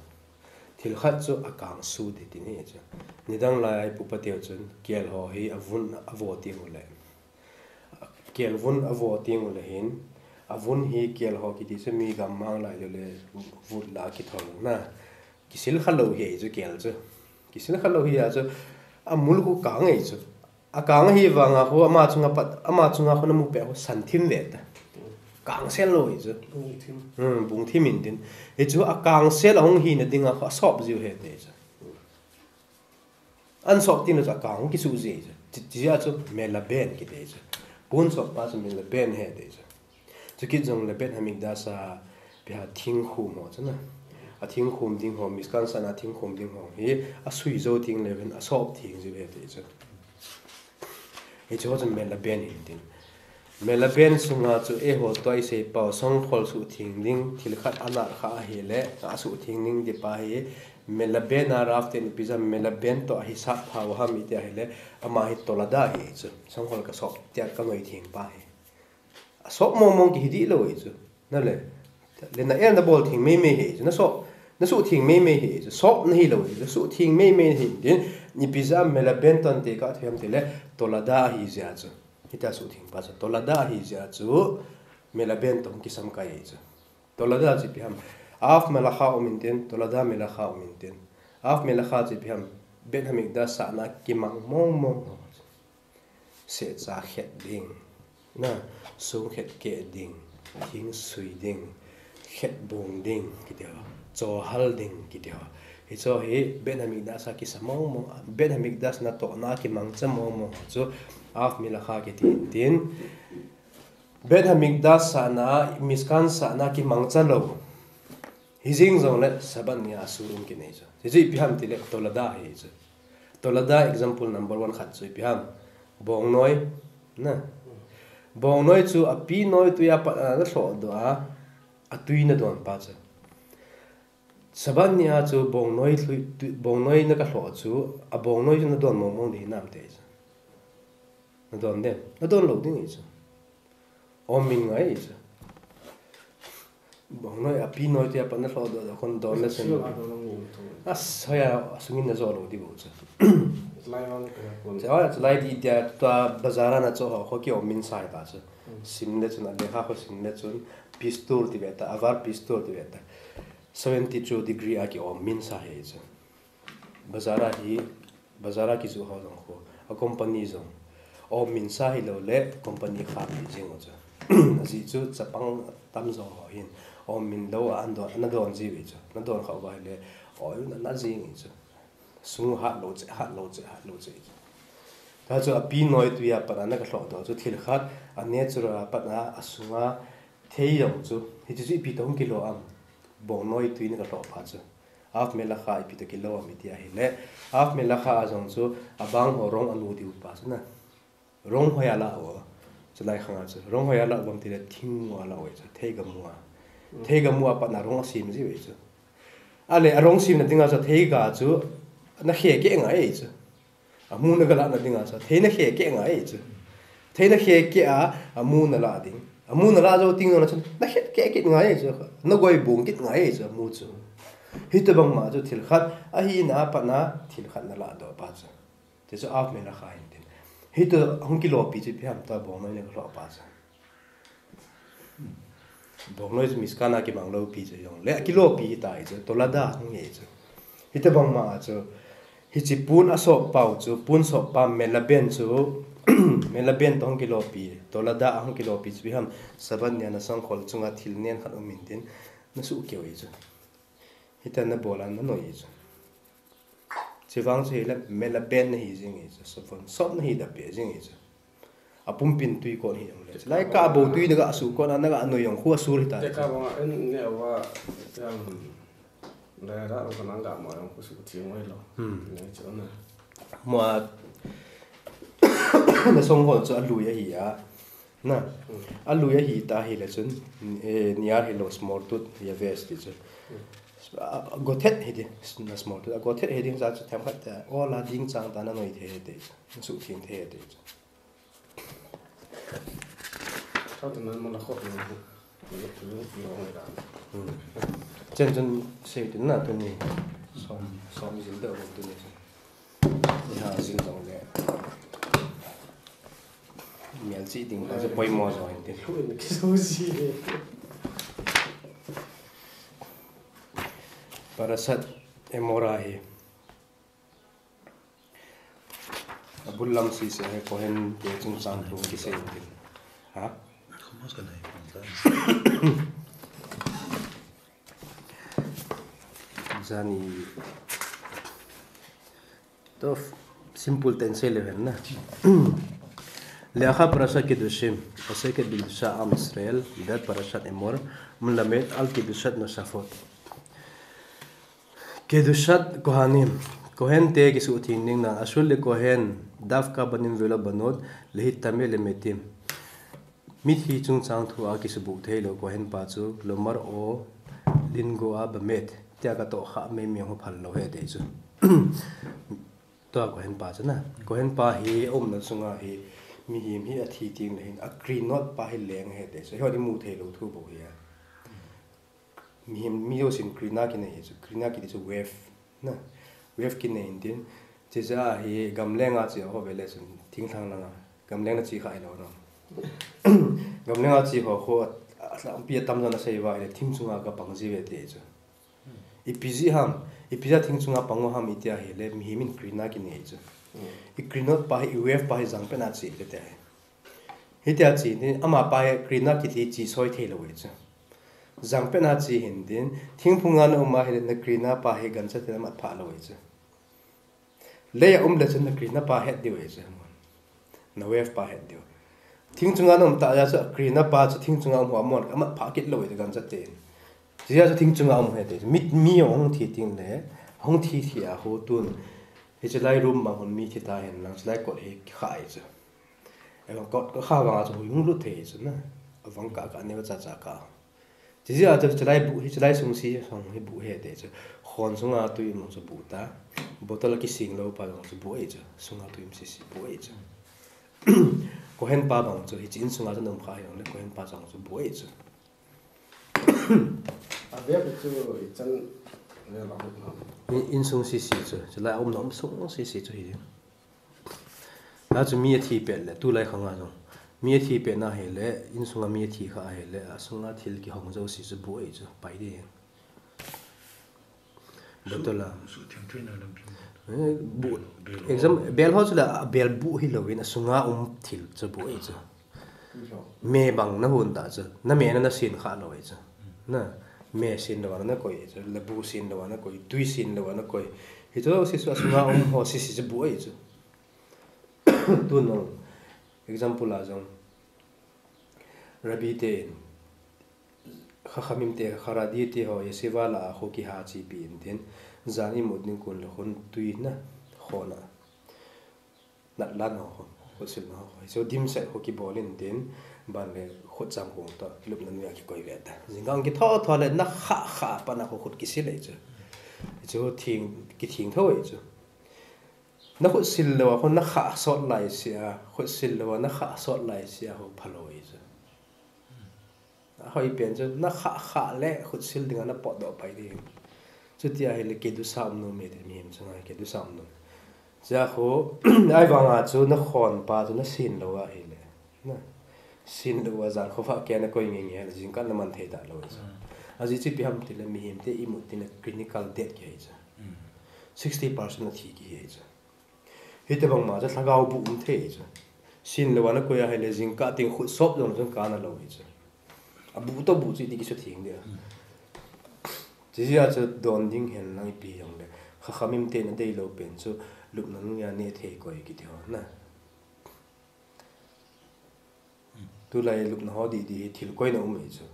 Thil khat chu akang su ti ti ahi chu. Nidang lai a ipu ipa teu chun, kel ho hi avun, avo teng u le. Kel vun avo teng u le hin, avun hi kel ho kiti chu mi gammang lai le le vut la kithol na. Kisil kha lou ahi chu kel chu. Kisil kha lou ahi a chu, amul khu kang ahi chu. Akang ahi vang a khu ama chunga pat, ama chunga khu namu peh khu san thim ve ta. Kang sel lou ahi chu. Bung thim. Hmm, bung thim in tin. Hichu akang sel ahung hina ding a khu asop jiu ahi ti chu. An sop teng le chu akang kisuh ji chu. Ti, ti a chu melaben kiti chu. Pon sop pa chu melaben ahi ti chu. Chukit jongle Beit Hamikdash a ipi ham thingkhum ho chu na. Athingkhum ding ho, Mishkan sahna thingkhum ding ho hi asui jou teng le hin asop theng jiu ahi ti chu. Hichu ho chu melaben ahi tin. Melaben sunga chu eiho tua isei pau songkhol suhtheng ding, thil khat anat kha ahile, asuhtheng ding ti pa hi, melaben a Rav ten ipi jeh a melaben toh ahisap pha u ham iti ahile, ama hi tolada ahi chu, songkhol kasop tia kanoi theng pa hi. Asop mong mong kihi dih lou ahi chu. Na le, le na el na bol theng mei mei ahi chu, na sop, na suhtheng mei mei ahi chu, sop na hilou ahi chu, suhtheng mei mei ahi tin, ipi jeh a melaben toh ante kha thu ham tile, tolada ahi jeh a chu. Hitia suhtheng pa chu, tolada ahi jeh a chu, melaben toh kisam kai ahi chu. Tolada chu ipi ham, av melacha um in tin, tolada melacha um in tin. Av melacha chu ipi ham, Beit Hamikdash sahna kimang mong mong ho chu. Sehcha khet ding, na, song khet keh ding, thing sui ding, khet bung ding, kiti ho, cho hal ding, kiti ho. Hicho hi Beit Hamikdash a kisa mong mong, Beit Hamikdash natohna kimangcha mong mong ho chu, av melacha kiti in tin. Beit Hamikdash sahna, Mishkan sahna kimangcha lou. Hijeng jongle Sabbath nia asurim kinei chu. Hichu ipi ham tile tolada ahi chu. Tolada example number one khat chu ipi ham. Bongnoi, na. Bongnoi chu api noi tui a pat ana lhoh doh a, atui nadon pa chu. Sabbath nia chu bongnoi tui, tui, bongnoi na kalhoh chu, abongnoi chu nadon mong mong ding hinam ti chu. Nadon dem, nadon lou ding ahi chu. Om min ngai ahi chu. Bongnoi api noi tui a pat na lhoh doh doh khun don le chun. Sio a don ngai tu. As, hoiya, asungin najo lou ding bou chu. Lai vang ka kon. Chulai di dia tua bazar a nacho ho, kho ki om min sai ta chu. Hmm. Sim le chun, alekha kho sim le chun, pistur ti ve ta, avar pistur ti ve ta. Seventy-two degree a ki om min sa ahi chu. Bazar a hi bazar a kijoh ho jong khu, a company jong om min sa hilou le company kha pi jing u chu. Ajeh chu chapang tamjo ho hin om min lou a ana don, ana don ji ve chu. Na don kha uva hile oi u na na jing chu. Sung hat lou cheh, hat lou cheh, hat lou cheh. Ta chu api noi tui a pat a na ka lhoh doh chu thil khat, a natural a pat a, a sunga thei jong chu. Hichu chu ipi toh hung kilo am. Bong noi tui na ka lhoh pha chu. Half melakha ipi toh kilo am iti ahile. Half melakha a jong chu abang ho rong anu diu pa chu na. Rong hoi a la u. Chulai khang a chu. Rong hoi a la u bang tile thing mu a la u chu. Theiga mu a. Theiga mu a pat na rong a sim ji ve chu. Ale a rong sim na dinga chu theiga chu na khe ke ngai chu. A mu na ga la na dinga chu. Thei na khe ke ngai chu. Thei na khe ke a, a mu na la ding. A mu na la jo ting na chu. Na khe ke ke ngai chu. Na goi bung kit ngai chu a mu chu. Hitobang ma chu thil khat. Ahi na pat na thil khat na la doh pa chu. Chu chu half melakha hin tin. Hitu hung kilopi chu ipi ham ta bong noi na ka lhoh pa chu. Bong noi chu miskan a kimang lou pi chu jong le. Kilopi hita hi chu. Tolada hung hi chu. Hitobang ma chu. Hichi pun a sop pau chu. Pun sop pa melaben chu. Melaben toh hung kilopi. Tolada a hung kilopi chu ipi ham. Sabat nia na sangkhol chunga thil nen khat um in tin. Na su keu hi chu. Hita na bol a na noi hi chu. Chivang chu hile melaben na hi jing hi chu, savon sop na hi da pe jing hi chu. A pumpin tui kon hi jong le. Lai ka bo tui na ga su kon a na ga noi jong khu a sur hita. Te ka bang en ne wa yang le ra ka nang ga mo jong khu su ti ngoi lo. Hmm. Ne chu na. Mo a na song ho chu a lui a hi a. Na, a lui a hi ta hi le chun, eh, niar hi lo small tooth ya vest ti chu. A, a gothet hi di, na small tooth, a gothet hi ding cha chu them khat ta, o la ding chang ta na noi the te chu, na su thing the te chu. Chau tu na mo la khop na. Hmm. Chen chun sei tu na tu ni, som, som zin da tu ni. Ni ha zin dong le. Mial chi ding ka chu poimo jo hin tin. Parashat Emor a hi. A bul lam sese hi Kohen te chungchang thu kisei hin tin. Ha? Jani. To simple ten sei le hen na. Leacha parashat Kedushim, oseket bikdusha am Israel, ve'at parashat Emor, melamed al kedushat nosafot. Kedushat Kohanim, Kohen te kisutheng ding nan, ashul le Kohen, davka banim velo banot, lehitameh lemetim. Mithi chungchang thu a kisubuh thei lo Kohen pa chu, lomar o lingo a bamet, tia ka toh kha mai mi ho phal lo he te chu. Tua Kohen pa chu na. Kohen pa hi a umna chunga hi, mihem hi a thi teng le hin, a krinot pa hi leng he te chu. Hi ho di mu thei lo thu bou hi a. Mihem, mi jousen krina kinei chu, krina kiti chu wave, na. Wave kinei in tin, chuche a hi gamleng a che ho ve le chun, thinglhang langa, gamleng na che kha ilo na. Gamleng a che ho khu, a, a, pi a tam jong na sei uva, ile thing chunga ka pang ji ve te chu. Ipi ji ham, ipi ja thing chunga pang u ham iti a hile, mihem in krina kinei chu. I krinot pa hi, i wave pa hi jangpet a che le te hi. Hitia che ni, ama pa hi krina kiti che soi thei lo e chu. Jangpet a che hin tin, thingphung a na um a hile na krina pa hi gancha te na mat pha lo e chu. Lei a um le chun na krina pa het diu e chu. Na wave pa het diu. Thing chunga na um ta ja chu krina pa chu thing chunga um ho amon, amat pha kit lo e chu gancha te in. Chuja chu thing chunga um he te chu. Mi, mi jong hung thi teng le, hung thi thi a ho tun. Hiche lai room bang hon mi thi ta hen lang, chulai kot hi kikha e chu. Eivang kot, kot kha vanga chu hui hung lut thei chu na. Avang kah kah neo cha cha kah. Chuche a chu chulai buh hi, chulai sung si sung hi buh he te chu. Khon sunga tui um chu buh ta. Bottle kising lou pa jong chu buh e chu. Sunga tui um si si buh e chu. Kohen pa bang chu hiche in sunga chu na um kha hi jong le Kohen pa jong chu buh e chu. A bep chu ichan le la hot na. In, insung sisi chu, chulai a umna um sung sisi chu hi. La chu mi athi pet le, tulai khang a jong. Mi athi pet na hile, insunga mi athi kha hile, asunga thil kihong jouse chu buh e chu, pai di. Bottle a. Su, su thim thui na lam thim. Eh, bu, exam, bel ho chu la, bel bu hi louvin, asunga um thil chu bu ahi chu. Me bang na hun ta chu, na me na na sin kha lou ahi chu. Na, me sin lou na na koi ahi chu, la bu sin lou na koi, tui sin lou na koi. Hi chu si chu asunga um ho si si chu bu ahi chu. Tu nung, example a jong, Rabbi te in, Khachamim te, Haredi te ho, yeshiva la a kho kiha chi pi in tin, jan imut ding kun le khun tui na, kho na. Nat lan ho, khut sil na ho. So dim set ho kibol in tin, ban le khut cham kong to, lupna nuia kikoi ve ta. Jingkah kitho tho le na kha kha pa na kho khut kisil le chu. Chu thing, kithing tho chu. Na khut sil lou a, khut na kha sot lai sia, khut sil lou a, na kha sot lai sia ho phalou ahi chu. Ahoi pen chu, na kha kha le khut sil dinga na potdoh pai ding. Chuti ahile kedusa um nom e ti mihem chunga kedusa um nom. Chua khu, ahivanga chu na khon pa chu na sin lou ahile. Na sin lou a jan khovah kei na koi nge nge le jingkah na man thei ta lou chu. Ajeh chu ipi ham tile mihem te imut tin le clinical death kihi chu. Sixty percent athi kihi chu. Hitobang ma chu lhagao bu um thei chu. Sin lou a na koi ahile jingkah teng khut sop jong chun kana lou hi chu. Abu to bu chu iti kisutheng dia. Chijeh a chu don ding hen lang ipi jong le. Khachamim te na deilou pen chu lupna nuia neh thei koi kiti ho na. Tulai lupna ho didi hi thil koina um ahi chu.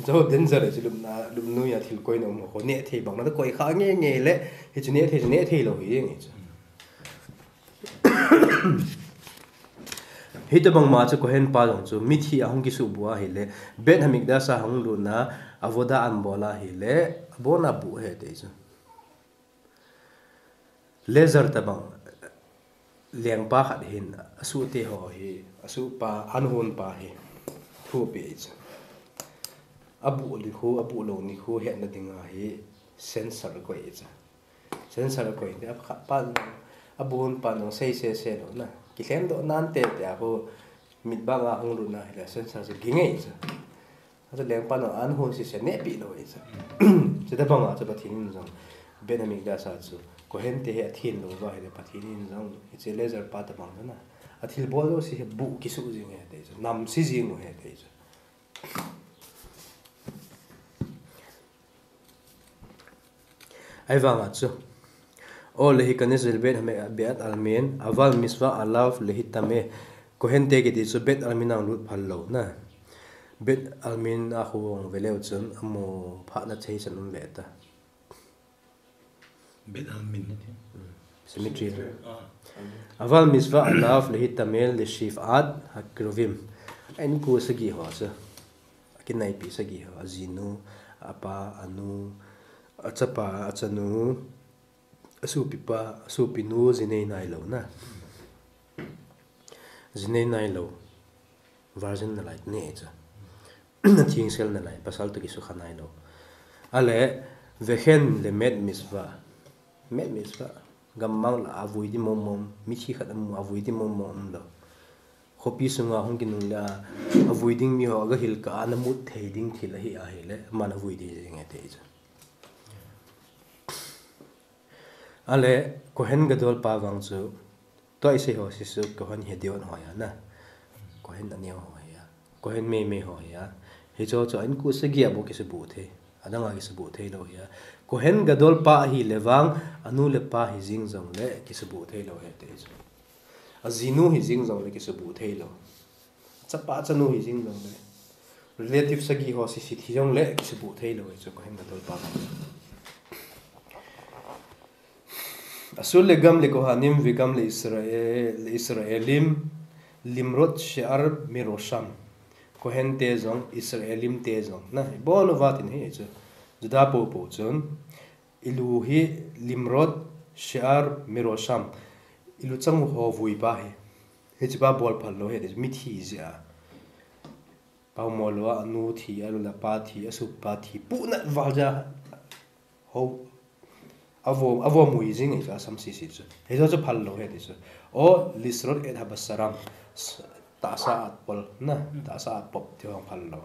Chu danger ahi chu lupna, lupna nuia thil koina um ho. Neh thei bang na koi kha nge nge le, hi chu neh thei chu neh thei lou hi nge chu. Hitobang ma chu Kohen pa jong chu mithi ahung kisuh bu ahile, Beit Hamikdash a hung lutna, avoda an bol ahile, abona bu ahi ti chu. Laser tabang lengpa khat hin asuh te ho hi, asuh pa, an hon pa hi thu ape chu. Abuh ni khu, abuh lou ni khu hetna dinga hi sensor akoi chu. Sensor akoi te, akhat pa, abuh hon pa jong sei se se lou na. Kilhem doh nan te te a khu mit bang a hung lutna hile sensor chu ging ahi chu. Achu lengpa no an hon sese nehpi lou ahi chu. Chuti banga chu Pathen in jong Beit Hamikdash a chu Kohen te hi athin lou va hile Pathen in jong hiche laser pa tabang chu na. Athilbol jouse hi bu kisuh jing ahi ti chu. Namse jing u ahi ti chu. Ahivanga chu, O lehikanez el Beit Hame-, Beit Almin, aval mitzvah alav lehitameh. Kohen te kiti chu Beit Almin a lut phal lou na. Beit Almin a khu hung ve leu chun, amu phatna thei chan um ve ta. Beit Almin. Cemetery. Ah. Aval mitzvah alav lehitameh leshiv'at hakruvim. Ainku sagi ho chu. Akinaipi sagi ho, ajinu, apa, anu, achapa, achanu, asopipa, asopinu, ji nei nailou na. Ji nei nailou. Virgin nalai ne chu. Athingsel nalai, pasal toh kisukha nailou. Ale, vehen lemet mitzvah. Met mitzvah. Gammang la avui ding mong mong, mithi khat amu avui ding mong mong umlou. Khopi sunga hung kinung le a, avui ding mi ho aga hilkah a ana mut thei ding thil ahi ahile, aman avui ding jeng e ti chu. Ale, Kohen Gadol pa vang chu, tua isei ho si chu, Kohen Hedyot ho ahi na. Kohen aneo ho ahi a. Kohen meimei ho ahi a. Hicho chu ainku sagi a bou kisubuh thei. Adang a kisubuh thei lou ahi a. Kohen Gadol pa ahile vang, anu le pa hijing jongle kisubuh thei lou ahi ti chu. Ajinu hijing jongle kisubuh thei lou. Achapa achanu hijing jongle. Relative sagi ho sese thi jongle kisubuh thei lou ahi chu Kohen Gadol pa. Asul le gam le Kohanim ve gam le Israel, le Israelim, limrot she'ar mirosham. Kohen te jong, Israelim te jong. Na, ibon uva tin hi chu. Juda popo chun. Ilu hi limrot she'ar mirosham. Ilu chang u ho vui pa hi. Hiche pa bol phal lou hi, mithi jeh a. Pau mo lou a, anu thi, alu le apa thi, asopipa thi, punat val jeh a. Ho, avo, avo mui jing e chu asam sisi chu. Hijo chu phal lou ahi ti chu. O lisrot et habasaram, s-, tahsa at pol na, tahsa at pop ti ho phal lou.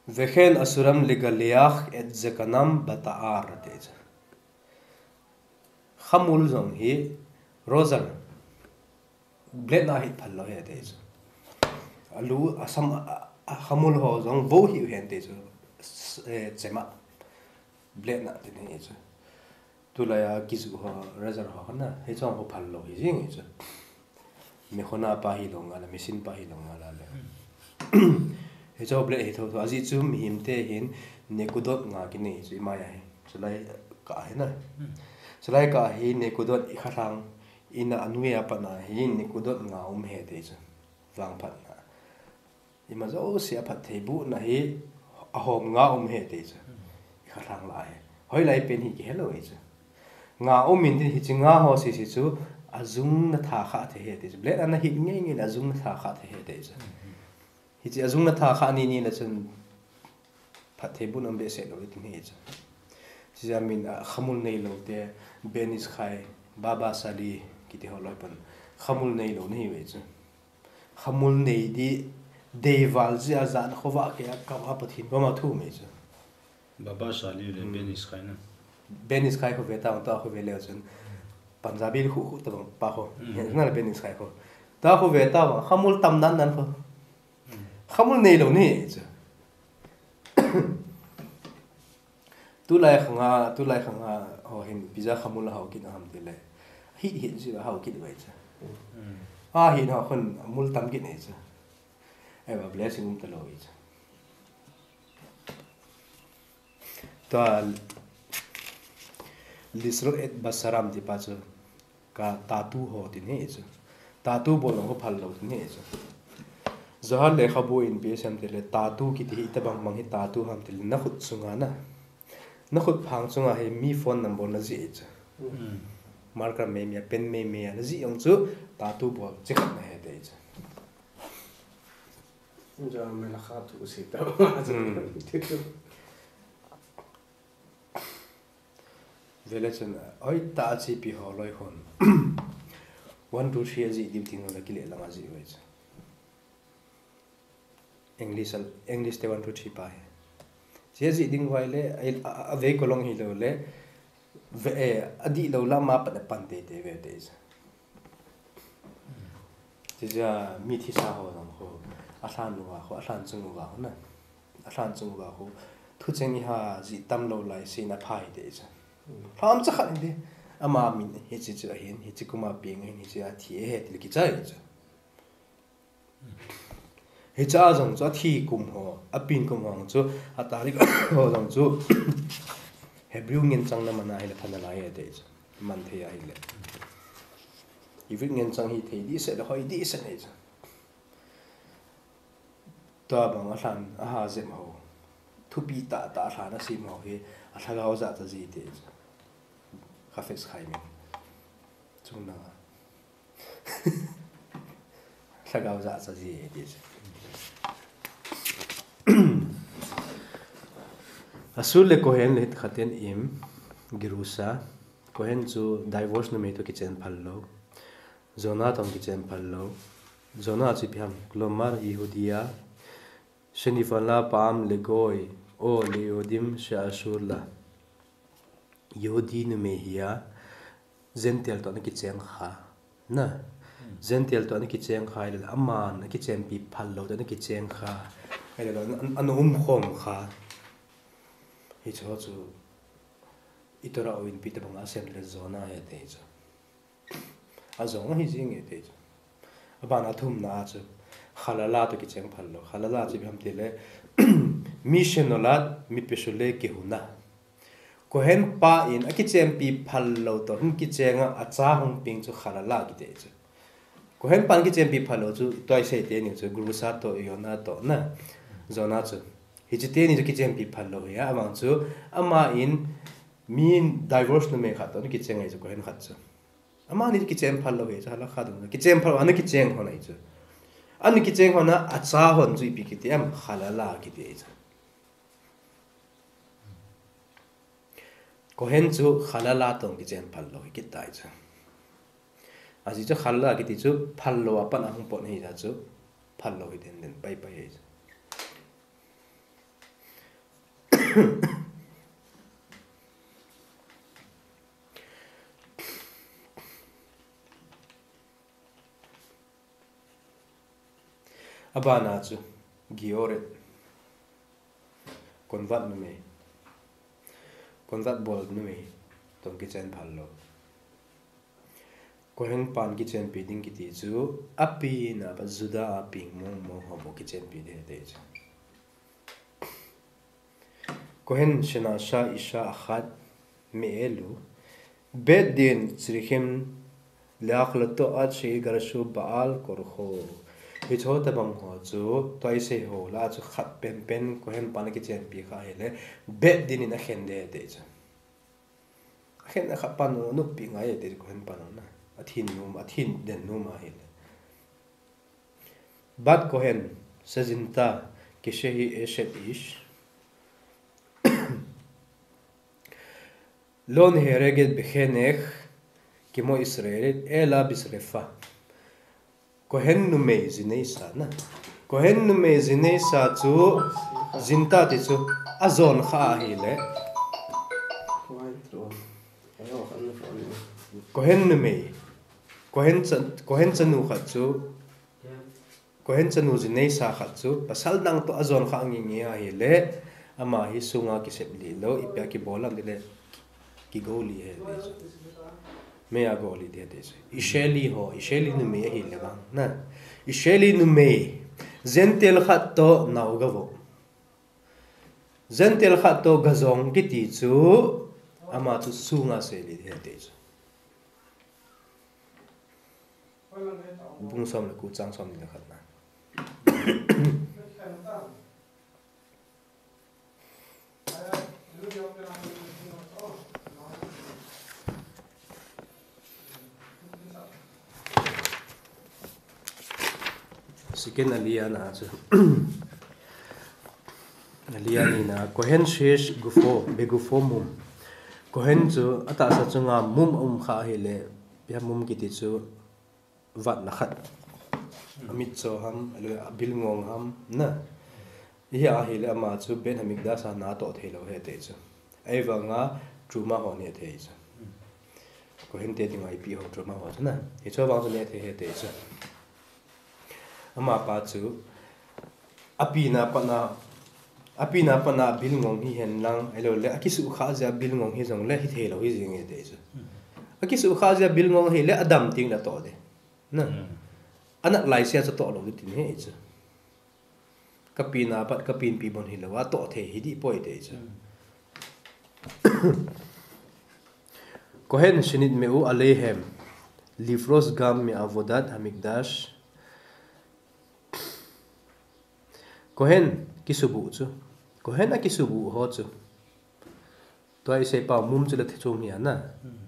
Vekhen asuram ligaliach et zekanam bata'ar, ati chu. Khamul jong hi, Roger, blade na hi phal lou ahi ati chu. Alu, asam, a, a, khamul ho jong vo hi u ahi ati chu. S-, eh, chema. Blade na ati ahi chu. Tulai a kizu ho, Roger ho kana, hiche ho phal lou hi jing ahi chu. Mekhona pa hilou ngal a, machine pa hilou ngal a le. Hiche blade hi tho tho, ajeh chu mihem te hin nekudot nga kinei chu imai ahi. Chulai kah hi na. Chulai kah hi nekudot ikhalhang, ina anoi a pat na hi nekudot nga um ahi ati chu. Vangphatna. Ima jouse a phattheibohna hi ahom nga um ahi ati chu. Ikhalhang lah a hi. Hoilai pen hi kihe lou ahi chu. Nga um in tin hiche nga ho sese chu ajung na tha kha thei ahi ati chu. Blade ana hit ngei ngei le ajung na tha kha thei ahi ati chu. Hiche ajung na tha kha ni ni le chun phattheibohna um behseh lou ahi ti ahi chu. Chujeh a min a khamul neilou te, Ben Iskay, Baba Sali, kiti ho loi pan khamul neilou na ahi ve chu. Khamul nei di, deival jeh a jana khovah keh a kap a Pathen koma thum ahi chu. Baba Sali le Ben Iskay na. Ben Iskay kho ve tavang, tua kho ve leu chun. Punjabi khu khu tavang pa kho. Hena le Ben Iskay kho. Tua kho ve tavang, khamul tam nan nan kho. Khamul neilou na ahi chu. Tulai khanga, tulai khanga, ho hin, pizza khamul hau kit ham tile. Hit hit ji hau kit ve chu. A hit ho khun mul tam kit ahi chu. Eva blessing um talou ahi chu. Tua Lisro et Basaram ti pa chu. Ka tattoo ho ti ahi chu. Tattoo bol ho phal lou ti ahi chu. Johar lekhabu in ipi asei em tile tattoo kiti hi itobang bang hi tattoo ham tile nakhut chunga na. Nakhut phang chunga hi mi phone number najih ahi chu. Marker mei mei a, pen mei mei a najih jong chu tattoo bol chikhat na ahi ati chu. Jong me la kha thu si ta. Vele chun, hoitah a chepi ho loi hon. One, two, three ajih diu ting la kile lang ajih ve chu. English, English te one, two, three pa hi. Che ajih ding vai le, a, a, a vei kolong hilou le, ve, eh, adih lou la ma pan, pan te te ve te chu. Chujeh a mi thisa ho jong khu, alhan uva khu, alhan chung uva khu na. Alhan chung uva khu, thucheng iha jih tam lou lai sina phai te chu. Lham cha khat in ti, ama min hiche chu ahin, hiche kum a peng ahin, hiche a thi ahi ti le kichai chu. Hiche a jong chu athi kum ho, apen kum ho chu, a tarikh ho jong chu, Hebrew ngen chang na man a hile pha nalai ati chu. Man thei a hile. Hebrew ngen chang hi thei dehset le hoi dehset ahi chu. Tua bang a lhan a ha jep ho. Thupi tah tah a lhan a sem ho hi a lhagao jahcha ji ti chu. Chafetz Chaim in. Chunglang a. Lhagao jahcha ji ti chu. Asur le Kohen le khat in im, Gerusa. Kohen chu divorce numei toh kichen phal lou. Jonah toh kichen phal lou. Jonah chu ipi ham, Klomar Yehudia, Shenifala Pa'am Legoy, O Leyehudim She'asur La. Yehudi numei hi a, Gentile toh ana kicheng kha. Na. Gentile toh ana kicheng kha, ahile aman akichenpi phal lou toh ana kicheng kha. Ahile ana, ana umkhom kha. Hiche ho chu, i Torah u in ipi tobang a asem le Jonah ahi ti chu. Ajong ahi jing e ti chu. Abana athumna a chu, Chalala toh kicheng phal lou. Chalala chu ipi ham tile, Mishenolat Mipeshule Kehuna. Kohen pa in akichenpi phal lou toh hin kichenga, acha hung peng chu Chalala kiti chu. Kohen pa in akichenpi phal lou chu, tua isei teni chu, Gerusa toh, Yona toh, na, Jonah chu. Hiche teni chu kichenpi phal lou hi a, avang chu, ama in, mi divorce numei khat toh ana kicheng ahi chu, Kohen khat chu. Amani kichen phal lou ahi chu, halakha dungjui a kichen phal lou, ana kicheng hon ahi chu. Ana kicheng hon a, acha hon chu ipi kiti em, Chalala kiti ahi chu. Kohen chu Chalala toh kichen phal lou hi kiti ahi chu. Ajeh chu Chalala kiti chu phal lou a pat a hung pot ahi jeh chu, phal lou hi den den pai pai ahi chu. Abana chu Gioret, convert numei, convert bol numei toh kichen phal lou. Kohen pan kichenpi ding kiti chu, apina pa Juda a peng mong mong ho bou kichenpi ding ahi ti chu. Kohen shenasha isha achat me'elu, Beit Din tsrichim le'akhlot ad she'igrshu ba'al korcho. Hicho tabang ho chu, tua isei ho lah a chu khat penpen Kohen pan kichenpi kha ahile, Beit Din in akhen ding ahi ti chu. Akhen a khat pan u noppi ngai ahi ti Kohen pan u na. Athin nom, athin den nom ahile. Bat Kohen, shezinta, kshehi eshet ish, lo nehereget becheni'eh, kmo Israelit, ela bishrefa. Kohen numei ji neisa na. Kohen numei ji neisa chu, zinta ti chu, ajon kha ahile. Kohen numei, Kohen cha, Kohen chanu khat chu, Kohen chanu ji neisa khat chu, pasal dang toh ajon kha ngingi ahile, ama hi sunga kisep lih lou, ipi a kibol ham tile, kigou lih ahi ti chu. Mei a gou lih ding ahi ti chu. Isheli ho, Isheli numei ahile vang na. Isheli numei, Gentile khat toh nao gavoh. Gentile khat toh gajong kiti chu, ama chu sunga sep lih ding ahi ti chu. Bung som le ko chang som ni le khat na. Second aliyah na chu. Aliyah ni na, Kohen sheyesh gufo, begufo mum. Kohen chu atahsa chunga mum aum kha ahile, ipi ham mum kiti chu vatna khat. Amitcho ham, ahilou le abilngong ham, na. Hia ahile ama chu Beit Hamikdash a na toh thei lou ahi ti chu. Ahivanga Truma ho ne thei chu. Kohen te dinga ipi ho Truma ho chu na. Hicho vang chu ne thei ahi ti chu. Amapa chu apina pana, apina pana bilngong hihen lang, ahilou le akisukha jeh a bilngong hijongle hithei lou hi jing ahi ti chu. Akisukha jeh a bilngong hile adam teng le atoh ding. Na. Hmm. Anat laisea chu atoh lou ding tin ahi chu. Kapina pat kapinpi bon hilou a atoh thei hi dih poi ti chu. Hmm. Kohen shenitme'u aleihem lifrosh gam me'avodat hamikdash. Kohen kisubuh chu. Kohen akisubuh ho chu. Tua isei pa mum chu le thechung hi ana. Hmm.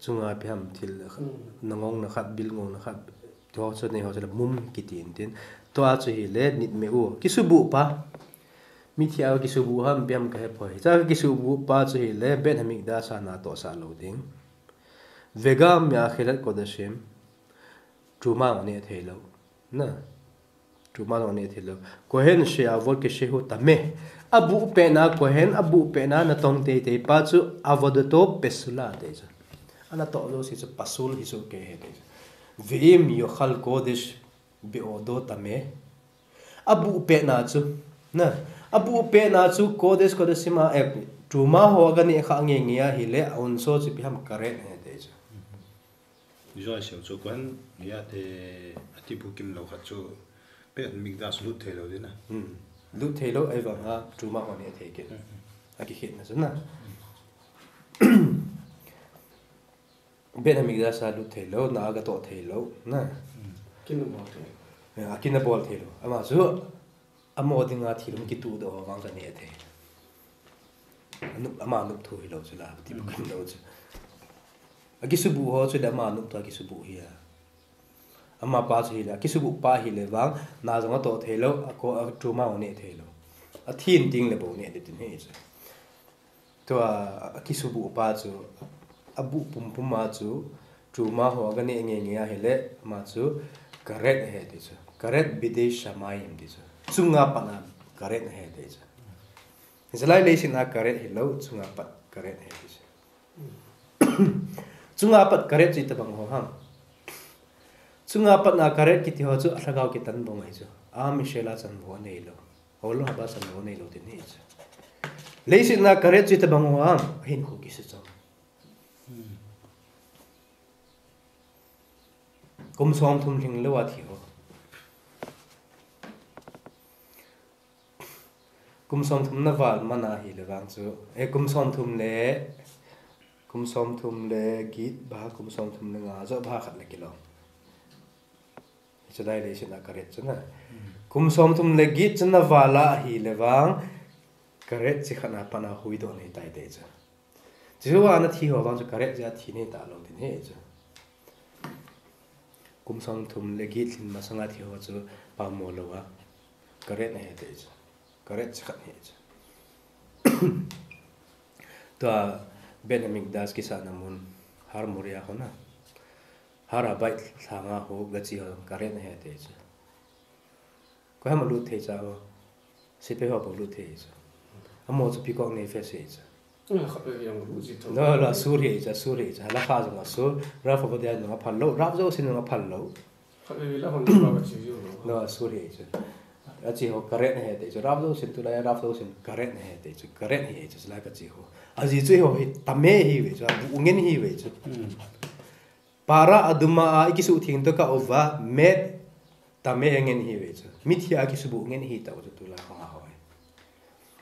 Chunga ipi ham thil, hmm, nangongna khat, bilngongna khat, tiho chu neiho chu le mum kiti in tin. Tua chu hile nitme'u, kisubuh pa. Mithi a kisubuh ham, ipi ham kahe poi. Chua kisubuh pa chu hile Beit Hamikdash a na tohsah lou ding. Vegam me'akhelet kodashim. Truma ne thei lou. Na. Truma jong ne thei lou. Kohen she'avod kshehu tameh. Abuh pehna, Kohen abuh pehna natong teitei pa chu avodato pesula ti chu. Anatoh jouse chu pasul hi sohkei ahi ti chu. Ve'im yochal kodesh be'odo tameh. Abuh pehna chu. Na. Abuh pehna chu kodesh kodashim a, eh, Truma ho aga neh kha ngeingei ahile, aunso chu ipi ham karet ahi ti chu. Joy seo chu Kohen, ya te, ati bukim lou khat chu, Beit Hamikdash lut thei lou ding na. Hmm. Lut thei lou, ahivanga Truma ho ne thei kit. Hmm. Akikhetna chu na. Beit Hamikdash a lut thei lou, na aga toh thei lou, na. Hmm. Kin abol thei. Ya, akin abol thei lou. Ama chu, Amaho dinga thil hung kituhdoh ho vang chu ane thei. Anop, ama nop thu hilou chu la, ti bukim lou chu. Akisubuh ho chu le ama nop thu akisubuh hi a. Amapa chu hile, akisubuh pa hile vang, na jong atoh thei lou, ako, a Truma jong ane thei lou. Athin teng le bou ane ding tin ahi chu. Tua, akisubuh pa chu, abuh pumpum a chu, Truma ho aga neh ngeingei ahile, ama chu, karet ahi ti chu. Karet bidei shamayim ti chu. Chunga pat a karet ahi ti chu. Jalai leiset a karet hilou, chunga pat karet ahi ti chu. Chunga pat karet chu itobang ho ham? Chunga pat na karet kiti ho chu alhagao kitan bou ahi chu. Am Israel a chanvo aneilou. Hol haba chanvo aneilou ti ahi chu. Leiset a karet chu itobang ho ham? Ahinkho kisuchang. Kum somthum lhinglou a thi ho. Kum somthum na val man ahile vang chu. Eh, kum somthum le, kum somthum le get bha, kum somthum le nga joh bha khat le kilou. Jalai leiset a karet chu na. Kum somthum le get chu na val ahile vang, karet chi khat na pat na huhdoh ahitai ti chu. Chuche a na thi ho vang chu karet jeh a thi ahitalou ti ahi chu. Kum somthum le get lhin masanga thi ho chu pamo lou a. Karet ahi ti chu. Karet chi khat ahi chu. Tua Beit Hamikdash kisahna mun Har Moria ho na. Har Habayit lhanga ho gache ho karet ahi ti chu. Koi ham alut thei cha ho. Sepai ho bou lut thei chu. Amaho chu Pekuach Nefesh ahi chu. Khat vei vei ang lut ji tho. No, no, asur ahi chu, asur ahi chu. Halakha jong asur, Rav Ovadia jong aphal lou, Rav jousen jong aphal lou. Khat vei vei la hon ba ba chi ju lo. No, asur ahi chu. Ache ho karet ahi ti chu. Rav jousen tulai, Rav jousen karet ahi ti chu. Karet ahi chu, jalai kache ho. Ajeh chu eiho hi tameh ihiuve chu, abu ngen ihiuve chu. Para aduma a ikisuh theng toh kauva, met tameh ngen ihiuve chu. Mithi a kisubuh ngen ihi tauve chu tulai khang a ho.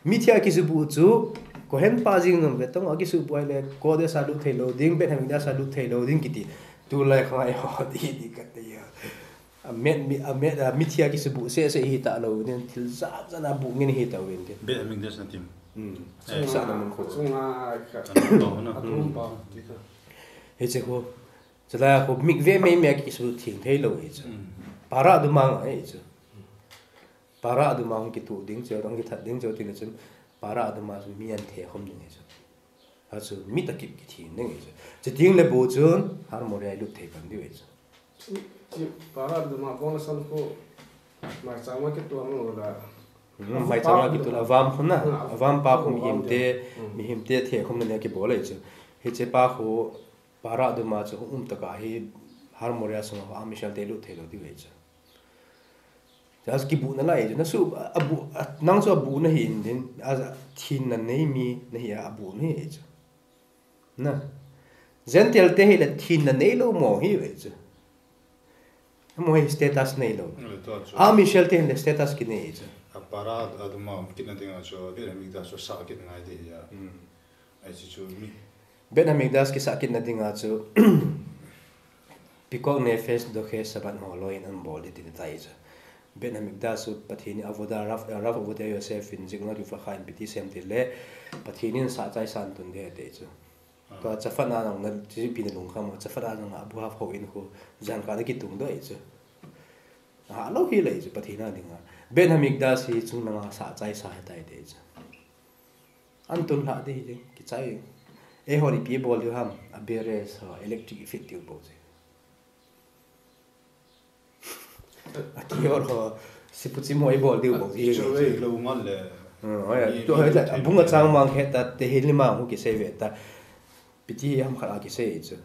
Mithi a kisubuh chu, Kohen pa jeng jong ve tong, akisubuh ahile, Kodesh a lut thei lou ding, Beit Hamikdash a lut thei lou ding kiti. Tulai khang a eiho ti di kati a. Amet, mi, amet, a, mithi a kisubuh seh seh ihi talou, nin thil jat jat a buh ngen ihi tauve, nin. Beit Hamikdash na tim. Hmm. Eh. Sahna mun khu. Chunga ka. Kan pa na. Atum pa, ti ka. Hiche khu. Jalai khu mikveh mei mei a kisuh theng thei lou hi chu. Hmm. Para aduma ngai hi chu. Para aduma hung kituh ding chu, hung kithat ding chu, ti le chun para aduma chu mi an the khom ding hi chu. Achu mi takip kithi ding hi chu. Chuteng le bu chun Har Moria a ilut thei pan diu hi chu. Chi para aduma bong la san khu maicham a kituh a mu la. Hmm, maicham a kituh la avam khu na, ah, avam pa khu avam mihem te, hmm, mihem te the khom na le kibol hi chu. Hiche pa khu Para aduma chu hung um tokah hi Har Moria sunga Am Israel te lut thei lou diu ahi chu. Chu kibuh nalai chu, nasu, abu, a, nang chu abu nahi in din, a, thenna nei mi nahi a, abu nahi chu. Na. Gentile te hile thenna neilou mo hi ve chu. Amaho hi status neilou. Eh, tua chu. Am Israel te hin le status kinei chu. A para aduma um kitna dinga chu, Beit Hamikdash chu sah kit ngai ding ahi a. Hmm. Ahi chu mi. Beit Hamikdash kisah kitna dinga chu, Pekuach Nefesh, Doche, Shabbat ho loi in anabol ding ti ahitai chu. Beit Hamikdash chu Pathen in Avodah, Rav, Rav Ovadia Yosef in Zikrono Livracha in ipi ti sem ti le, Pathen in sah chai sa anatun ding ahi ti chu. Tua chafan a nang na chipi na lungkham, chafan a nang abu hap ho in khu, jan kah na kitung doh ahi chu. Ahalou hile chu Pathen a dinga. Beit Hamikdash hi chunglanga sah chai sa ahitai ti chu. Anatun lhah ding hi kichai. Eihon ipi bol diu ham, a bearers ho, electric fit diu bou chu. Ati or ho, sipuchi mo ibol diu bou hi. Chu ve lou man le. Hmm, hoi, mi, tu mi hoi la, thei bung a chang mang he ta, Tehillim a hu kisei ve ta. Ipi ti ham khat a kisei chu.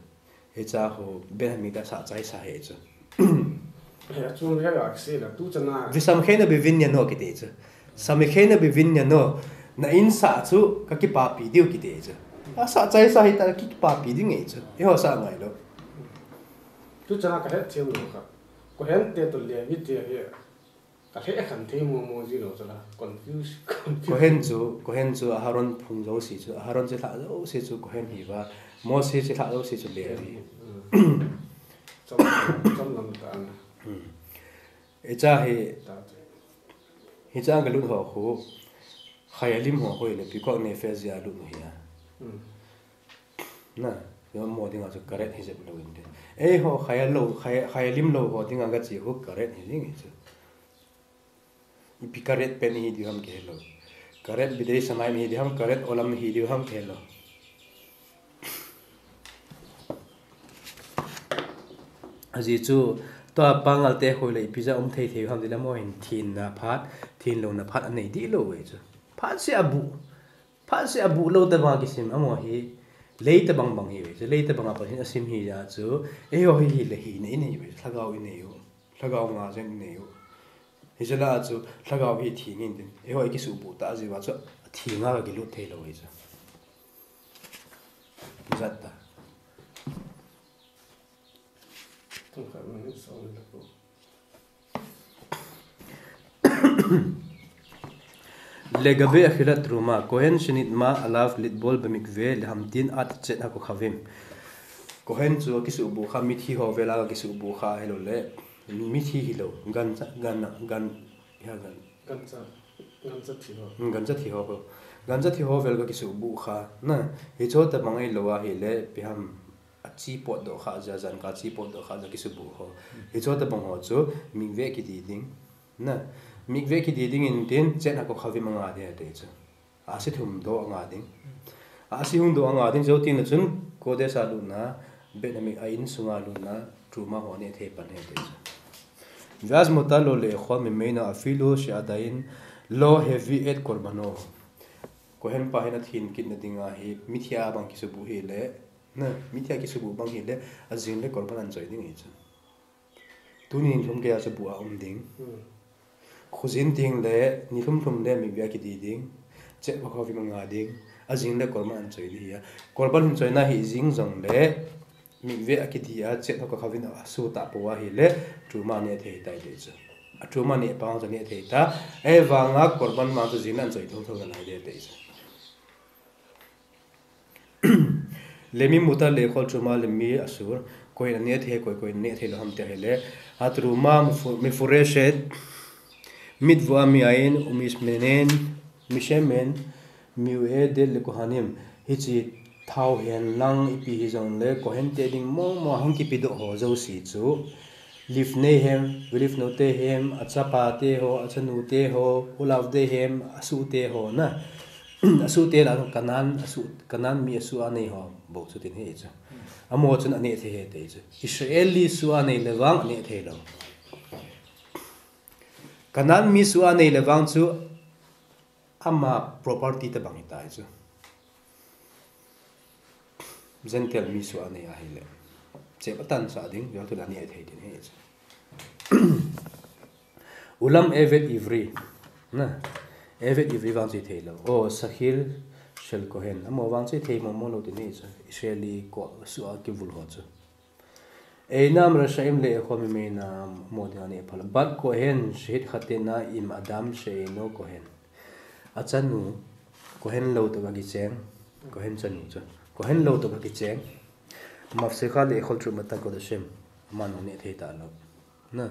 Hiche ho, Beit Hamikdash sah chai sa ahi chu. He, achung le a kisei la, tu chana. V'samchenu bevinianu kiti chu. Samchenu bevinianu, na in sah chu, kakipapi diu kiti chu. Asah chai sa hita, kakipapi ding ahi chu. Eiho sah ngai lou. Tu chana kahet them lou kha. Kohen te toh Levi te hi. Kahet khen thei mo mo ji lou chu la. Confuse, confuse. Kohen chu, Kohen chu Aharon phung jouse chu. Aharon chilhah jouse chu Kohen ahi uva. Mose chilhah jouse chu Levi. Hmm. Chom, chom lam ta na. Hmm. Hiche hi, ta, ta. Hiche a galut ho khu, Chayalim ho khu hile Pekuach Nefesh jeh a lut u ahi a. Hmm. Na, amaho dinga chu karet hi jep lou in tin. Eiho Chayal lou, Chay-, Chayalim lou ho dinga gache khu karet hi ding ahi chu. Ipi karet pen ihi diu ham kihe lou. Karet b'dei shamayim ihi diu ham, karet olam ihi diu ham kihe lou. Ajeh chu, tua pangal te khu le ipi jeh a um thei thei u ham tile amaho hin thenna phat, thenlouna phat anei dih lou ve chu. Phat seh a bu, Phat seh a buh lou tabang a kisim, amaho hi lei tabang bang hi ve. Chu lei tabang a Pathen asim hi jeh a chu, eiho hi, hi le hi nei nei ve. Lhagao i nei u. Lhagao nga jeng i nei u. Hi jeh a chu, lhagao hi theng in tin. Eiho i kisuhbuh tah jeh a chu, atheng a kilut thei lou hi chu. Jat ta. Tung khat minute song le ko. Legabe akhila truma, Kohen shenit ma alav litbol bemikve lehamtin at chet hakochavim. Kohen chu kisuhbuh kha, mithi ho vela kisuhbuh kha hilou le, mithi hilou, gancha, gan, gan, ya gan. Gancha, gancha thi ho. Hmm, gancha thi ho ko. Gancha thi ho vel kisuhbuh kha. Na, hicho tabang hilou a hile, ipi ham achi potdoh kha jeh a, jan ka chi potdoh kha jeh a kisuhbuh ho. Hicho tabang ho chu, mikve kidi ding. Na, mikve kidi ding in tin, chet hakochavim anga ding ati chu. Ahsi thum doh anga ding. Ahsi hung doh anga ding, jou tin le chun, Kodesh a lutna, Beit Hamikdash a insunga lutna, truma ho aneh thei pan ahi ati chu. Ve'atzmota lo le'echol mimeno afilu she'adayin lo hevi et korbano. Kohen pa hin athin kitna dinga hi, mithi a bang kisuhbuh hile, na, mithi a kisuhbuh bang hile, ajing le korban anchoi ding ahi chu. Tuni nilhum kei a chu buh a um ding. Hmm. Khojin ding le, nilhum lhum le mikve a kidi ding. Chet hakochavim anga ding. Ajing le korban anchoi ding ahi a. Korban hin choina hi jing jong le, mikve a kidi a, chet hakochavim a sutah pou a hile, truma aneh thei tai ti chu. A truma neh pa chu aneh thei ta. Ahivanga korban ma chu jing le anchoi thotho nalai ding ti chu. Lemim mutar le'echol truma lemim asur, koiyin aneh thei, koi, koiyin aneh thei lou ham ti ahile, hatruma mefu-, mefureshet, mitvoa miyayin, umishemen, mishemen, miyu'edet lekohanim, hiche thao hen lang ipi hijong le, Kohen te ding mong mong a hung kipedoh ho jouse chu, Lifneihem, velifnotehem, achapa te ho, achanu te ho, ulavdehem, asuh te ho na. Asuh te la Canaan, asuh, Canaan mi asuh a nei ho bou chu tin ahi chu. Amaho chun aneh thei ahi ti chu. Israeli suh a nei le vang aneh thei lou. Canaan mi suh a nei le vang chu ama property tabang ahi tai chu. Gentile mi suh a nei ahile. Chep atan sah ding, jou teng le aneh thei ding ahi chu. Ulam Eved Ivri. Na. Eved Ivri vang chu thei lou. O, Shakir shel Kohen. Amaho vang chu thei mong mong lou ding ahi chu. Israeli ko suh a kivul ho chu. Einam rasha'im le'echol mimeina, amaho dinga aneh pha lou. Bat kohen she'atchena im adam she'eino kohen. Achanu, kohen lou toh a kicheng, kohen chanu chu. Kohen lou toh a kicheng. Mafsiha le'echol trumata kodashim. Amanu aneh thei talou. Na.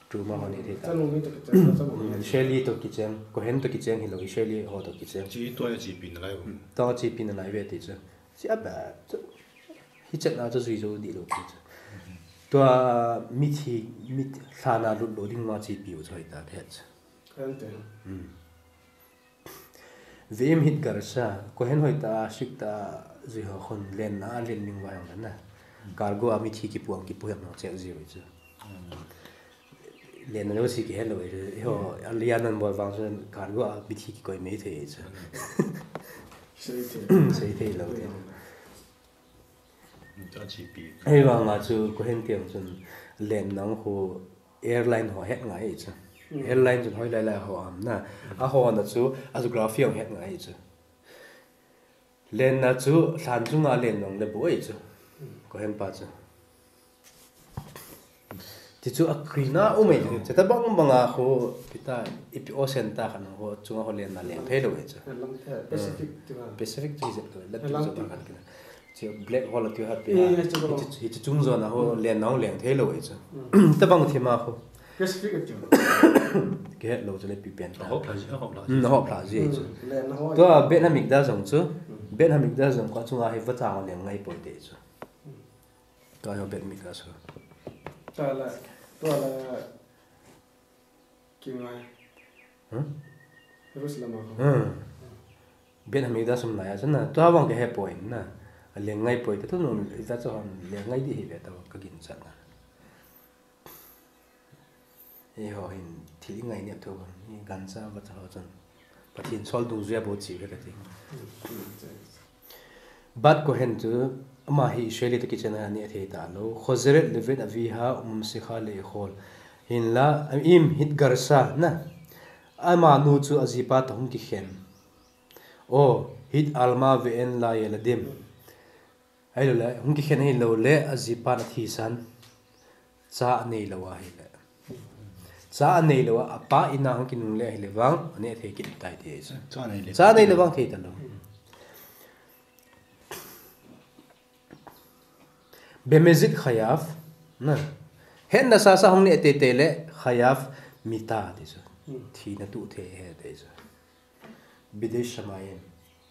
Truma ho aneh thei talou. Chanu mi toh kicheng, chanu mi. Hmm, Israeli toh kicheng, kohen toh kicheng hilou, Israeli ho toh kicheng. Chi to ya chi pi nalai u. To chi pi nalai ve ti chu. Chi a ba, chu, hichetna chu jui jou dih lou ti chu. Tua mithi, mit, lhan a lut lou ding ma chi pi u chu hoi ta the chu. Kan te. Hmm. Ve'im hitgarsa, kohen hoitah a, strict tah a, jui ho khun lenna a len ding vang le na. Cargo a mithi kipuang, kipuhem ho cheh jui chu. Lenna lou si kihe lou chu. Eiho, Aliyah nan bol vang chu cargo a mithi kikoi mei thei chu. Sei thei. Sei thei lou thei. Ahivanga chu kohen te chun lenna khu airline ho het ngai chu. Hmm. Airline chun hoilai lai ho am na. A ho na chu a geography ho het ngai chu. Lenna chu lhan chunga len nung le bu ei chu. Kohen pa chu. Ti chu a green a um ei chu. Cheta bang bang a khu kita ipi ocean tah khat ho chunga ho lenna leng thei lou ei chu. Atlantic, Pacific ti ba. Pacific ti jep tu. Atlantic. Chu black hole ti hat pi. Eh, chu. Hichu, hichu chung zona ho lenna leng thei lou ei chu. Hmm. Tabang thima ho. Pacific ati. Kihet lou chu le ipi pen ta. Hop phla ji, hop phla ji. Hmm, hop phla ji chu. Hmm, lenna ho. Tua Beit Hamikdash jong chu. Hmm. Beit Hamikdash jong kho chunga hi vacha leng ngai poi ti chu. Hmm. Tua hi Beit Hamikdash chu. Tua la, tua la kingai. Hmm? Jerusalem a kho. Hmm. Beit Hamikdash um lai a chu na. Tua vang kihe poi na. A leng ngai poi ti tu nun, i ta chu hon leng ngai di hi ve ta ka ginchat na. Eiho hin thil i ngai nep tho, i gancha vacha ho chun. Pathen sol dungjuiya bou cheu ahi kati. Bat Kohen chu, ama hi Israel te kichen a neh thei talou. Chozeret levet avia umumsikha le'echol. Hinla, im hitgarsa na. Amanu chu ajipa toh hung kikhen. O, hit alma ve'en la yeladim. Ahilouleh, hung kikhen ahilouleh, ajipan athisan. Cha aneilou ahile. Cha aneilou a, apa in a hung kinungle ahile vang, aneh thei kit tai ti ahi chu. Cha aneilou. Cha aneilou vang thei talou. Bemezid chayav, na. Hetna sasa hung neh teitei le, chayav mita ti chu. Thina tuh thei ahi ti chu. Bidei shamayim.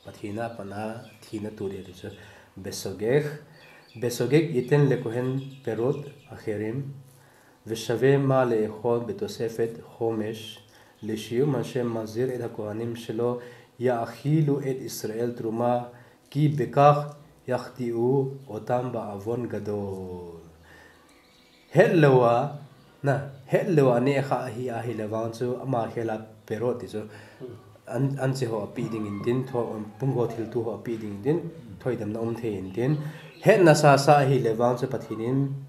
Pathen a pat a thina tuh ding ti chu. Besogeg. Besogeg iten lekohen perot acherim. Veshave ma le'echol betosefet chomesh. Leshium Hashem mazir et hakohanim shelo ya'achilu et Israel truma ki bekach yachti'u otam ba'avon gadol. Hetlou a, na, hetlou a neh kha ahi, ahile vang chu, ama khel a perot ti chu, an, anche ho ape ding intin, tho, pungkho thilto ho ape ding intin, thoidamna um thei intin, hetna sasa ahile vang chu, Pathen in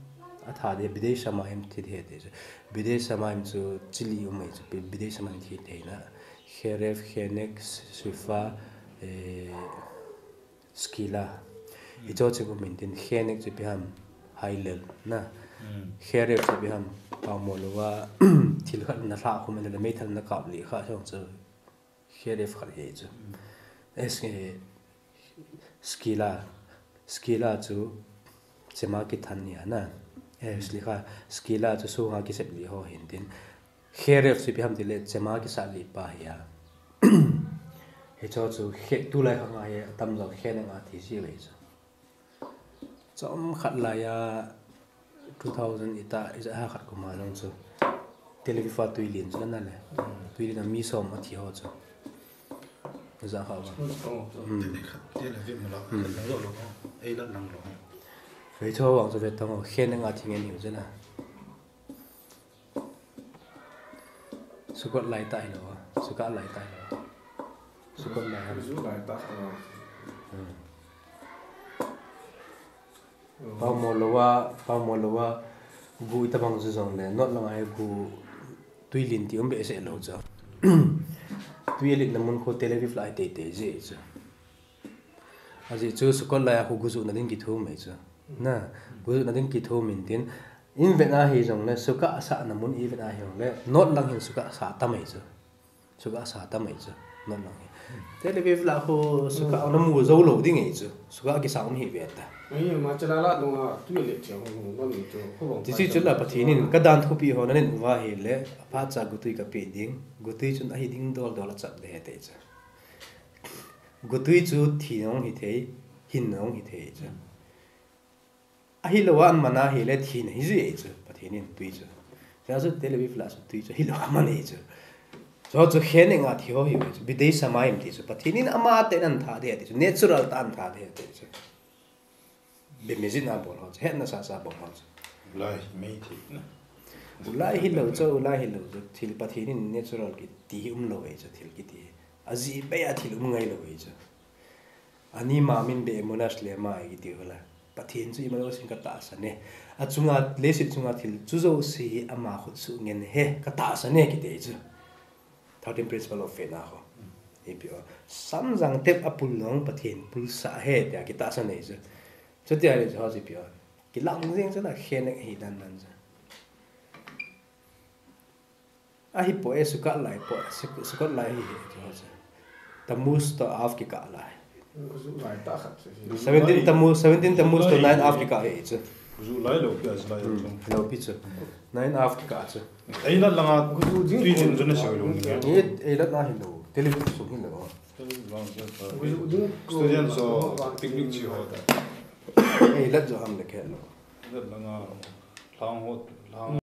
atha ding, bidei shamayim thi ding ahi ti chu, bidei shamayim chu, chili um ahi chu, bidei shamayim thi theina, cherev, chenek, shufa, eh, Skila. Hicho chu um intin, chenek chu ipi ham, hailel na. Cherev chu ipi ham, pamo louva, thil khat na lhah khum le, meithal na kap lih kha, chong chu cherev khat ahi chu. Es, eh, skila, skila chu chema kithan nia na. Eh, slikha, skila chu sunga kisep lih ho hintin. Cherev chu ipi ham tile, chema kisah lih pa ahi a. Hicho chu, che, tulai khang a hi, atamjo chenek a thi ji ve chu. Chomkhat lai a, two thousand ita, ija ha khat kum a jong chu. Tel Aviv a tuilin chu na le. Tuilin a mi som athi ho chu. Ija kha ba. Hicho vang chu ve tang ho, chenek a thi ngen hiu chu na. Sukkot lai tah hilou a, Sukkah lai tah hilou a. Sukkot lai a. Ju lai tah hilou. Pamo louva, pamo louva, gu itabang ju jongle, North langa hi gu tuilin ti um behseh lou chu. Tuilin na mun khu Tel Aviv lai teitei ji chu. Ajeh chu Sukkot lai a khu gujuhna ding kithum ahi chu. Na, gujuhna ding kithum intin, in vet a hijongle, Sukkah asahna mun i vet a hijongle, North lang hin Sukkah asah tam ahi chu. Sukkah asah tam ahi chu, North lang hin. Tel Aviv lah khu Sukkah ana mu jou lou ding ahi chu. Sukkah kisah um hi ve ta. Tichu chu la Pathen in kadan thupi ho nanen uva ahile, aphat cha gutui kapeh ding, gutui chun ahi ding dol dol achap ding ahi ti chu. Gutui chu thi nung hithei, hin nung hithei chu. Ahilou a aman ahile thina hijui ahi chu, Pathen in tui chu. Chuche chu Tel Aviv lah chu tui chu ahilou a aman ahi chu. Chuche chu chenek a thi ho hi ve chu, bidei shamayim ti chu. Pathen in ama tah in atha ding ahi ti chu, natural tah in atha ding ahi ti chu. Bemezid a bol ho chu, hetna sasa bol ho chu. Ulai hi mei thei na. Ulai hilou chu, ulai hilou chu. Thil Pathen in natural kiti hi umlou ahi chu, thil kiti hi. Ajeh bei a thil um ngailou ahi chu. Ani mamin be emuna shlema ahi kiti hula. Pathen chu imajouse katahsan e. Achunga, leiset chunga thil chu jouse hi ama khut suh ngen ahi, katahsan e kiti ahi chu. Thirteen principle of faith na ho. Ipi o. Samjang tep a pul nung Pathen pulsah ahi tia kitahsan ahi chu. Chutia le chu ho chu ipi o. Kilang jeng chu na chenek ahi dan dan chu. Ahi po e, Sukkot lai po, Suk-, Sukkot lai hi he, ti ho chu. Tammuz toh Av kikah lai. Seventeen Tammuz, seventeen Tammuz toh nine Av kikah hi chu. Gujuh lai lou pi a lai chu. Lou pi chu. Nine Av kikah chu. Eilat langa tuilin chu na sei lou ni. Eilat na hilou. Tel Aviv sung hilou. Student chu picnic chi ho ta. Eilat jo ham le khe lou. Eilat langa lang ho, lang